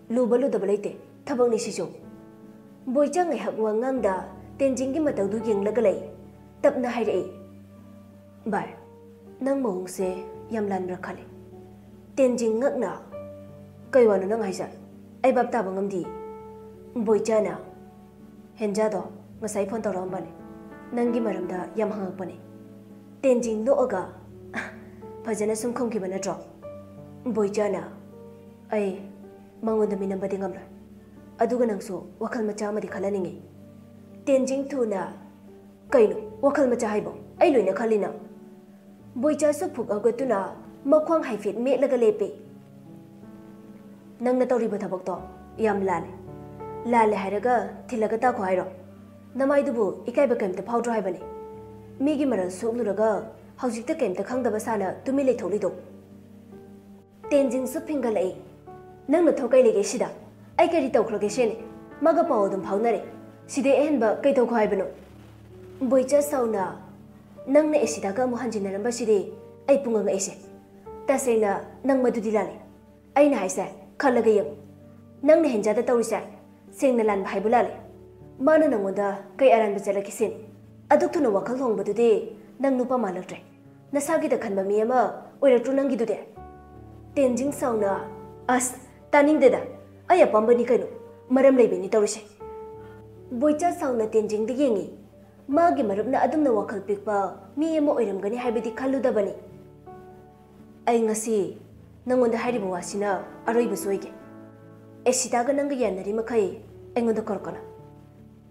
"ꯂꯨꯕ ꯂꯨꯗꯕ ꯂꯩꯇꯦ, ꯊꯕꯛꯅꯤ ꯁꯤꯁꯨ꯫" ꯕꯣꯏꯆꯥ ꯉꯥꯏꯍꯥꯛ ꯋꯥ ꯉꯥꯡꯗ ꯇꯦꯟꯖꯤꯡꯒꯤ ꯃꯇꯧꯗꯨ ꯌꯦꯡꯂꯒ ꯂꯩ꯫ ꯇꯞꯅ ꯍꯥꯏꯔꯛꯏ, "ꯚꯥꯏ, ꯅꯪ ꯃꯑꯣꯡꯁꯦ ꯌꯥꯝ ꯂꯥꯟꯕ꯭ꯔꯥ ꯈꯜꯂꯤ꯫" ꯇꯦꯟꯖꯤꯡ ꯉꯛꯅ, "ꯀꯩ ꯋꯥꯅꯣ ꯅꯪ ꯍꯥꯏꯁꯦ? ꯑꯩ ꯚꯥꯞ ꯇꯥꯕ ꯉꯝꯗꯦ꯫" ꯕꯣꯏꯆꯥꯅ, "ꯍꯦꯟꯖꯥꯗꯣ ꯉꯁꯥꯏ ꯐꯣꯟ ꯇꯧꯔꯛꯑꯝꯕꯅꯦ, ꯅꯪꯒꯤ ꯃꯔꯝꯗ ꯌꯥꯝ ꯍꯪꯉꯛꯄꯅꯦ꯫" ꯇꯦꯟꯖꯤꯡ ꯅꯣꯛꯑꯒ, "ꯐꯖꯅ ꯁꯨꯝ ꯈꯨꯝꯈꯤꯕ ꯅꯠꯇ꯭ꯔꯣ?" ꯕꯣꯏꯆꯥꯅ, "ꯑꯩ ꯃꯉꯣꯟꯗ ꯃꯤꯅꯝꯕꯗꯤ ꯉꯝꯂꯣꯏ꯫ ꯑꯗꯨꯒ ꯅꯪꯁꯨ ꯋꯥꯈꯜ ꯃꯆꯥ ꯑꯃꯗꯤ ꯈꯜꯍꯟꯅꯤꯡꯉꯤ꯫" ꯇꯦꯟꯖꯤꯡ ꯊꯨꯅ, "ꯀꯩꯅꯣ ꯋꯥꯈꯜ ꯃꯆꯥ ꯍꯥꯏꯕꯣ? ꯑꯩ ꯂꯣꯏꯅ ꯈꯜꯂꯤꯅ꯫" ꯕꯣꯏꯆꯥꯁꯨ ꯐꯨꯛ ꯍꯧꯒꯠꯇꯨꯅ ꯃꯈ꯭ꯋꯥꯡ ꯍꯥꯏꯐꯦꯠ ꯃꯦꯠꯂꯒ ꯂꯦꯞꯄꯤ꯫ "ꯅꯪꯅ ꯇꯧꯔꯤꯕ ꯊꯕꯛꯇꯣ ꯌꯥꯝ ꯂꯥꯜꯂꯦ꯫ ꯂꯥꯜꯂꯦ ꯍꯥꯏꯔꯒ ꯊꯤꯜꯂꯒ ꯇꯥꯛꯈꯣ ꯍꯥꯏꯔꯣ? ꯅꯃꯥꯏꯗꯨꯕꯨ ꯏꯀꯥꯏꯕ ꯀꯩꯝꯇ ꯐꯥꯎꯗ꯭ꯔꯣ ꯍꯥꯏꯕꯅꯤ? ꯃꯤꯒꯤ ꯃꯔꯜ ꯁꯣꯛꯂꯨꯔꯒ ꯍꯧꯖꯤꯛꯇ ꯀꯩꯝꯇ ꯈꯪꯗꯕ ꯁꯥꯅ ꯇꯨꯃꯤꯟ ꯂꯩꯊꯣꯛꯂꯤꯗꯣ?" ꯇꯦꯟꯖꯤꯡꯁꯨ ꯐꯤꯡꯒꯠꯂꯛꯏ꯫ "ꯅꯪꯅ ꯊꯣꯛ ꯀꯩ ꯂꯩꯒꯦ ꯁꯤꯗ? ꯑꯩ ꯀꯔꯤ ꯇꯧꯈ꯭ꯔꯒꯦ ꯁꯤꯅꯤ? ꯃꯥꯒ ꯄꯥꯎ ꯑꯗꯨꯝ ꯐꯥꯎꯅꯔꯦ꯫ ꯁꯤꯗꯩ ꯑꯍꯦꯟꯕ ꯀꯩ ꯇꯧꯈꯣ ꯍꯥꯏꯕꯅꯣ?" ꯕꯣꯏꯆꯥ ꯁꯥꯎꯅ, "ꯅꯪꯅ ꯑꯦꯁꯤꯗꯥꯒ ꯑꯃꯨꯛ ꯍꯟꯖꯤꯟꯅꯔꯝꯕꯁꯤꯗꯤ ꯑꯩ ꯄꯨꯡꯉꯛ ꯉꯛꯏꯁꯦ꯫ ꯇꯁꯦꯡꯅ ꯅꯪ ꯃꯗꯨꯗꯤ ꯂꯥꯜꯂꯦ꯫ ꯑꯩꯅ ꯍꯥꯏꯁꯦ ꯈꯜꯂꯒ ꯌꯦꯡꯉꯨ꯫ ꯅꯪꯅ ꯍꯦꯟꯖꯥꯗ ꯇꯧꯔꯤꯁꯦ ꯁꯦꯡꯅ ꯂꯥꯟꯕ ꯍꯥꯏꯕꯨ ꯂꯥꯜꯂꯦ꯫ ꯃꯥꯅ ꯅꯪꯉꯣꯟꯗ ꯀꯩ ꯑꯔꯥꯟꯕ ꯆꯠꯂꯛꯈꯤꯁꯤꯅꯤ? ꯑꯗꯨꯛ ꯊꯨꯅ ꯋꯥꯈꯜ ꯍꯣꯡꯕꯗꯨꯗꯤ ꯅꯪ ꯅꯨꯄꯥ ꯃꯥꯜꯂꯛꯇ꯭ꯔꯦ꯫ ꯅꯁꯥꯒꯤꯗ ꯈꯟꯕ ꯃꯤ ꯑꯃ ꯑꯣꯏꯔꯛꯇ꯭ꯔꯣ ꯅꯪꯒꯤꯗꯨꯗꯤ? ꯇꯦꯟꯖꯤꯡ ꯁꯥꯎꯅ, "ꯑꯁ, ꯇꯥꯅꯤꯡꯗꯦꯗ꯫ ꯑꯩ ꯑꯄꯥꯝꯕꯅꯤ ꯀꯩꯅꯣ꯫ ꯃꯔꯝ ꯂꯩꯕꯩꯅꯤ ꯇꯧꯔꯤꯁꯦ꯫" ꯕꯣꯏꯆꯥ ꯁꯥꯎꯅ ꯇꯦꯟꯖꯤꯡꯗ ꯌꯦꯡꯉꯤ꯫ ꯃꯥꯒꯤ ꯃꯔꯨꯞꯅ ꯑꯗꯨꯝꯅ ꯋꯥꯈꯜ ꯄꯤꯛꯄ ꯃꯤ ꯑꯃ ꯑꯣꯏꯔꯝꯒꯅꯤ ꯍꯥꯏꯕꯗꯤ ꯈꯜꯂꯨꯗꯕꯅꯤ꯫ "ꯑꯩ ꯉꯁꯤ ꯅꯪꯉꯣꯟꯗ ꯍꯥꯏꯔꯤꯕ ꯋꯥꯁꯤꯅ ꯑꯔꯣꯏꯕꯁꯨ ꯑꯣꯏꯒꯦ꯫ ꯑꯦꯁꯤꯇꯥꯒ ꯅꯪꯒ ꯌꯥꯅꯔꯤ ꯃꯈꯩ ꯑꯩꯉꯣꯟꯗ ꯀꯧꯔꯛꯀꯅꯨ꯫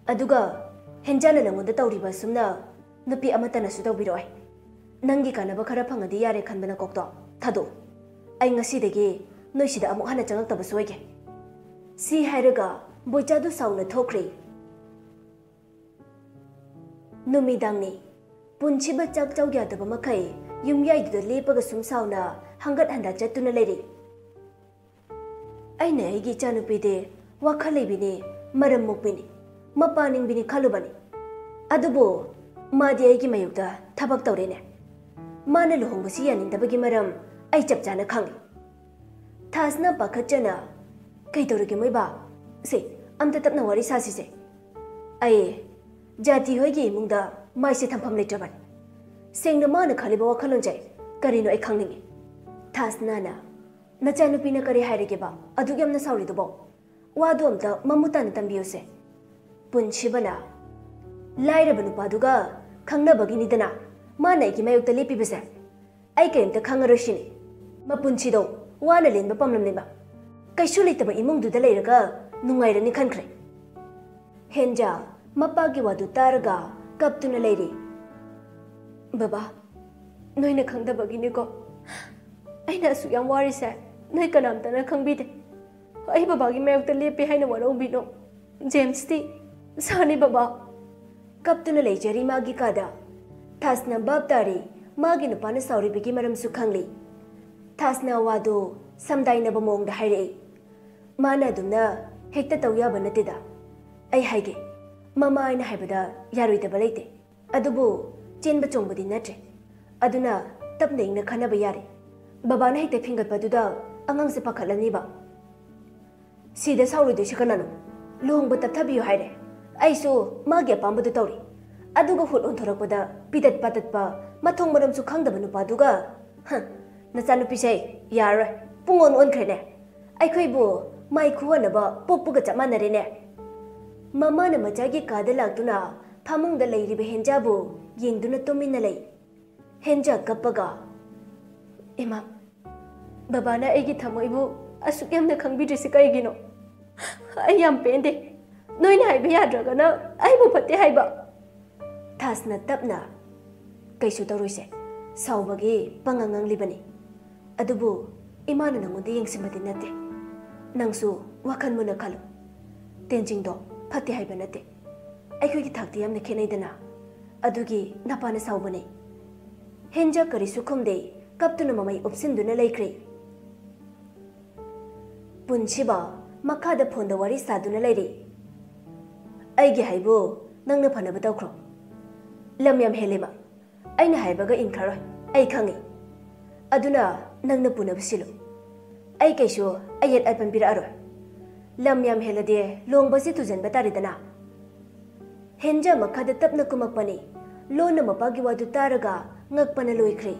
ꯑꯗꯨꯒ ꯍꯦꯟꯖꯥꯅ ꯅꯪꯉꯣꯟꯗ ꯇꯧꯔꯤꯕ ꯑꯁꯨꯝꯅ ꯅꯨꯄꯤ ꯑꯃꯠꯇꯅꯁꯨ ꯇꯧꯕꯤꯔꯛꯑꯣꯏ꯫ ꯅꯪꯒꯤ ꯀꯥꯟꯅꯕ ꯈꯔ ꯐꯪꯉꯗꯤ ꯌꯥꯔꯦ ꯈꯟꯕ ꯅꯀꯣꯛꯇꯣ ꯊꯥꯗꯣꯛꯎ꯫ ꯑꯩ ꯉꯁꯤꯗꯒꯤ ꯅꯣꯏꯁꯤꯗ ꯑꯃꯨꯛ ꯍꯟꯅ ꯆꯪꯉꯛꯇꯕꯁꯨ ꯑꯣꯏꯒꯦ꯫" ꯁꯤ ꯍꯥꯏꯔꯒ ꯕꯣꯏꯆꯥꯗꯨ ꯁꯥꯎꯅ ꯊꯣꯛꯈ꯭ꯔꯦ꯫ ꯅꯨꯃꯤꯗꯥꯡꯅꯤ꯫ ꯄꯨꯟꯁꯤꯕ ꯆꯥꯛ ꯆꯥꯎ ꯌꯥꯗꯕ ꯃꯈꯩ ꯌꯨꯝꯌꯥꯏꯗꯨꯗ ꯂꯦꯞꯄꯒ ꯁꯨꯝ ꯁꯥꯎꯅ ꯍꯪꯒꯠ ꯍꯟꯗ ꯆꯠꯇꯨꯅ ꯂꯩꯔꯤ꯫ "ꯑꯩꯅ ꯑꯩꯒꯤ ꯏꯆꯥꯅꯨꯄꯤꯗꯤ ꯋꯥꯈꯜ ꯂꯩꯕꯤꯅꯤ, ꯃꯔꯝ ꯃꯣꯛꯄꯤꯅꯤ, ꯃꯄꯥ ꯅꯤꯡꯕꯤꯅꯤ ꯈꯜꯂꯨꯕꯅꯤ꯫ ꯑꯗꯨꯕꯨ ꯃꯥꯗꯤ ꯑꯩꯒꯤ ꯃꯥꯌꯣꯛꯇ ꯊꯕꯛ ꯇꯧꯔꯦꯅꯦ꯫ ꯃꯥꯅ ꯂꯨꯍꯣꯡꯕꯁꯤ ꯌꯥꯅꯤꯡꯗꯕꯒꯤ ꯃꯔꯝ ꯑꯩ ꯆꯞ ꯆꯥꯅ ꯈꯪꯏ꯫" ꯊꯥꯁꯅ ꯄꯥꯈꯠꯆꯅ, "ꯀꯩꯗꯧꯔꯒꯦ ꯃꯣꯏꯕꯥ? ꯁꯦ, ꯑꯝꯇ ꯇꯞꯅ ꯋꯥꯔꯤ ꯁꯥꯁꯤꯁꯦ꯫ ꯑꯩ ꯖꯥꯇꯤ ꯍꯣꯏꯒꯤ ꯏꯃꯨꯡꯗ ꯃꯥꯏꯁꯦ ꯊꯝꯐꯝ ꯂꯩꯇ꯭ꯔꯕꯅꯤ꯫ ꯁꯦꯡꯅ ꯃꯥꯅ ꯈꯜꯂꯤꯕ ꯋꯥꯈꯜꯂꯣꯟꯁꯦ ꯀꯔꯤꯅꯣ ꯑꯩ ꯈꯪꯅꯤꯡꯉꯤ꯫" ꯊꯥꯁꯅꯥꯅ, "ꯅꯆꯥꯅꯨꯄꯤꯅ ꯀꯔꯤ ꯍꯥꯏꯔꯒꯦꯕ ꯑꯗꯨꯛ ꯌꯥꯝꯅ ꯁꯥꯎꯔꯤꯗꯨꯕꯣ? ꯋꯥꯗꯨ ꯑꯝꯇ ꯃꯃꯨꯠ ꯇꯥꯅ ꯇꯝꯕꯤꯌꯨꯁꯦ꯫" ꯄꯨꯟꯁꯤꯕꯅ, "ꯂꯥꯏꯔꯕ ꯅꯨꯄꯥꯗꯨꯒ ꯈꯪꯅꯕꯒꯤꯅꯤꯗꯅ ꯃꯥꯅ ꯑꯩꯒꯤ ꯃꯥꯌꯣꯛꯇ ꯂꯦꯞꯄꯤꯕꯁꯦ꯫ ꯑꯩ ꯀꯔꯤꯝꯇ ꯈꯪꯉꯔꯣꯏ ꯁꯤꯅꯤ꯫ ꯃꯄꯨꯟꯁꯤꯗꯣ ꯋꯥꯅ ꯂꯦꯟꯕ ꯄꯥꯝꯂꯝꯅꯦꯕ꯫ ꯀꯩꯁꯨ ꯂꯩꯇꯕ ꯏꯃꯨꯡꯗꯨꯗ ꯂꯩꯔꯒ ꯅꯨꯡꯉꯥꯏꯔꯅꯤ ꯈꯟꯈ꯭ꯔꯦ꯫" ꯍꯦꯟꯖꯥ ꯃꯄꯥꯒꯤ ꯋꯥꯗꯨ ꯇꯥꯔꯒ ꯀꯞꯇꯨꯅ ꯂꯩꯔꯤ꯫ "ꯕꯕꯥ, ꯅꯣꯏꯅ ꯈꯪꯗꯕꯒꯤꯅꯤꯀꯣ꯫ ꯑꯩꯅ ꯑꯁꯨꯛ ꯌꯥꯝ ꯋꯥꯔꯤꯁꯦ ꯅꯣꯏ ꯀꯅꯥꯝꯇꯅ ꯈꯪꯕꯤꯗꯦ꯫ ꯑꯩ ꯕꯕꯥꯒꯤ ꯃꯥꯌꯣꯛꯇ ꯂꯦꯞꯄꯦ ꯍꯥꯏꯅ ꯋꯥꯔꯧꯕꯤꯅꯣ꯫ ꯖꯦꯝꯁꯇꯤ ꯁꯥꯅꯤ ꯕꯕꯥ꯫" ꯀꯞꯇꯨꯅ ꯂꯩꯖꯔꯤ ꯃꯥꯒꯤ ꯀꯥꯗ꯫ ꯊꯥꯁꯅ ꯚꯥꯞ ꯇꯥꯔꯤ, ꯃꯥꯒꯤ ꯅꯨꯄꯥꯅ ꯁꯥꯎꯔꯤꯕꯒꯤ ꯃꯔꯝꯁꯨ ꯈꯪꯂꯤ꯫ ꯊꯥꯁꯅ ꯋꯥꯗꯨ ꯁꯝꯗꯥꯏꯅꯕ ꯃꯑꯣꯡꯗ ꯍꯥꯏꯔꯛꯏ꯫ "ꯃꯥꯅ ꯑꯗꯨꯝꯅ ꯍꯦꯛꯇ ꯇꯧ ꯌꯥꯕ ꯅꯠꯇꯦꯗ꯫ ꯑꯩ ꯍꯥꯏꯒꯦ, ꯃꯃꯥ ꯍꯥꯏꯅ ꯍꯥꯏꯕꯗ ꯌꯥꯔꯣꯏꯗꯕ ꯂꯩꯇꯦ꯫ ꯑꯗꯨꯕꯨ ꯆꯦꯟꯕ ꯆꯣꯡꯕꯗꯤ ꯅꯠꯇ꯭ꯔꯦ꯫ ꯑꯗꯨꯅ ꯇꯞꯅ ꯏꯪꯅ ꯈꯟꯅꯕ ꯌꯥꯔꯦ꯫ ꯕꯕꯥꯅ ꯍꯦꯛꯇ ꯐꯤꯡꯒꯠꯄꯗꯨꯗ ꯑꯉꯥꯡꯁꯦ ꯄꯥꯈꯠꯂꯅꯤꯕ꯫ ꯁꯤꯗ ꯁꯥꯎꯔꯣꯏꯗꯣꯏꯁꯤ ꯀꯅꯥꯅꯣ? ꯂꯨꯍꯣꯡꯕ ꯇꯞꯊꯕꯤꯌꯨ ꯍꯥꯏꯔꯦ꯫ ꯑꯩꯁꯨ ꯃꯥꯒꯤ ꯑꯄꯥꯝꯕꯗꯨ ꯇꯧꯔꯤ꯫ ꯑꯗꯨꯒ ꯍꯨꯠ ꯑꯣꯟꯊꯣꯔꯛꯄꯗ ꯄꯤꯗꯠ ꯄꯥꯗꯠꯄ, ꯃꯊꯣꯡ ꯃꯔꯝꯁꯨ ꯈꯪꯗꯕ ꯅꯨꯄꯥꯗꯨꯒ꯫ ꯍ, ꯅꯆꯥꯅꯨꯄꯤꯁꯦ ꯌꯥꯔꯔꯣꯏ, ꯄꯨꯡ ꯑꯣꯟ ꯑꯣꯟꯈ꯭ꯔꯦꯅꯦ꯫ ꯑꯩꯈꯣꯏꯕꯨ ꯃꯥꯏ ꯈꯨꯍꯟꯅꯕ ꯄꯣꯛꯄꯒ ꯆꯞ ꯃꯥꯟꯅꯔꯦꯅꯦ꯫ ꯃꯃꯥꯅ ꯃꯆꯥꯒꯤ ꯀꯥꯗ ꯂꯥꯛꯇꯨꯅ ꯐꯃꯨꯡꯗ ꯂꯩꯔꯤꯕ ꯍꯦꯟꯖꯥꯕꯨ ꯌꯦꯡꯗꯨꯅ ꯇꯨꯃꯤꯟꯅ ꯂꯩ꯫ ꯍꯦꯟꯖꯥ ꯀꯞꯄꯒ, "ꯏꯃꯥ, ꯕꯕꯥꯅ ꯑꯩꯒꯤ ꯊꯃꯣꯏꯕꯨ ꯑꯁꯨꯛ ꯌꯥꯝꯅ ꯈꯪꯕꯤꯗ꯭ꯔꯤꯁꯤ ꯀꯩꯒꯤꯅꯣ? ꯑꯩ ꯌꯥꯝ ꯄꯦꯟꯗꯦ꯫ ꯅꯣꯏꯅ ꯍꯥꯏꯕ ꯌꯥꯗ꯭ꯔꯒꯅ ꯑꯩꯕꯨ ꯐꯠꯇꯦ ꯍꯥꯏꯕ?" ꯊꯥꯁꯅ ꯇꯞꯅ, "ꯀꯩꯁꯨ ꯇꯧꯔꯣꯏꯁꯦ, ꯁꯥꯎꯕꯒꯤ ꯄꯉꯥꯡ ꯉꯥꯡꯂꯤꯕꯅꯤ꯫ ꯑꯗꯨꯕꯨ ꯏꯃꯥꯅ ꯅꯪꯉꯣꯟꯗ ꯌꯦꯡꯁꯤꯟꯕꯗꯤ ꯅꯠꯇꯦ꯫ ꯅꯪꯁꯨ ꯋꯥꯈꯜ ꯃꯨꯟꯅ ꯈꯜꯂꯨ꯫ ꯇꯦꯟꯖꯤꯡꯗꯣ ꯐꯠꯇꯦ ꯍꯥꯏꯕ ꯅꯠꯇꯦ꯫ ꯑꯩꯈꯣꯏꯒꯤ ꯊꯥꯛꯇꯤ ꯌꯥꯝꯅ ꯈꯦꯠꯅꯩꯗꯅ꯫ ꯑꯗꯨꯒꯤ ꯅꯄꯥꯅ ꯁꯥꯎꯕꯅꯦ꯫" ꯍꯦꯟꯖꯥ ꯀꯔꯤꯁꯨ ꯈꯨꯝꯗꯦ, ꯀꯞꯇꯨꯅ ꯃꯃꯩ ꯎꯞꯁꯤꯟꯗꯨꯅ ꯂꯩꯈ꯭ꯔꯦ꯫ ꯄꯨꯟꯁꯤꯕ ꯃꯈꯥꯗ ꯐꯣꯟꯗ ꯋꯥꯔꯤ ꯁꯥꯗꯨꯅ ꯂꯩꯔꯤ꯫ "ꯑꯩꯒꯤ ꯍꯥꯏꯕꯨ ꯅꯪꯅ ꯐꯅꯕ ꯇꯧꯈ꯭ꯔꯣ꯫ ꯂꯝ ꯌꯥꯝ ꯍꯦꯜꯂꯦꯕ꯫ ꯑꯩꯅ ꯍꯥꯏꯕꯒ ꯏꯟꯈ꯭ꯔꯔꯣꯏ, ꯑꯩ ꯈꯪꯉꯤ꯫ ꯑꯗꯨꯅ ꯅꯪꯅ ꯄꯨꯅꯕ ꯁꯤꯜꯂꯨ꯫ ꯑꯩ ꯀꯩꯁꯨ ꯑꯌꯦꯠ ꯑꯄꯟ ꯄꯤꯔꯛꯑꯔꯣꯏ꯫ ꯂꯝ ꯌꯥꯝ ꯍꯦꯜꯂꯗꯤ ꯂꯨꯍꯣꯡꯕꯁꯤ ꯊꯨꯖꯟꯕ ꯇꯥꯔꯦꯗꯅ꯫" ꯍꯦꯟꯖꯥ ꯃꯈꯥꯗ ꯇꯞꯅ ꯀꯨꯝꯃꯛꯄꯅꯤ꯫ ꯂꯣꯟꯅ ꯃꯄꯥꯒꯤ ꯋꯥꯗꯨ ꯇꯥꯔꯒ ꯉꯛꯄꯅ ꯂꯣꯏꯈ꯭ꯔꯦ꯫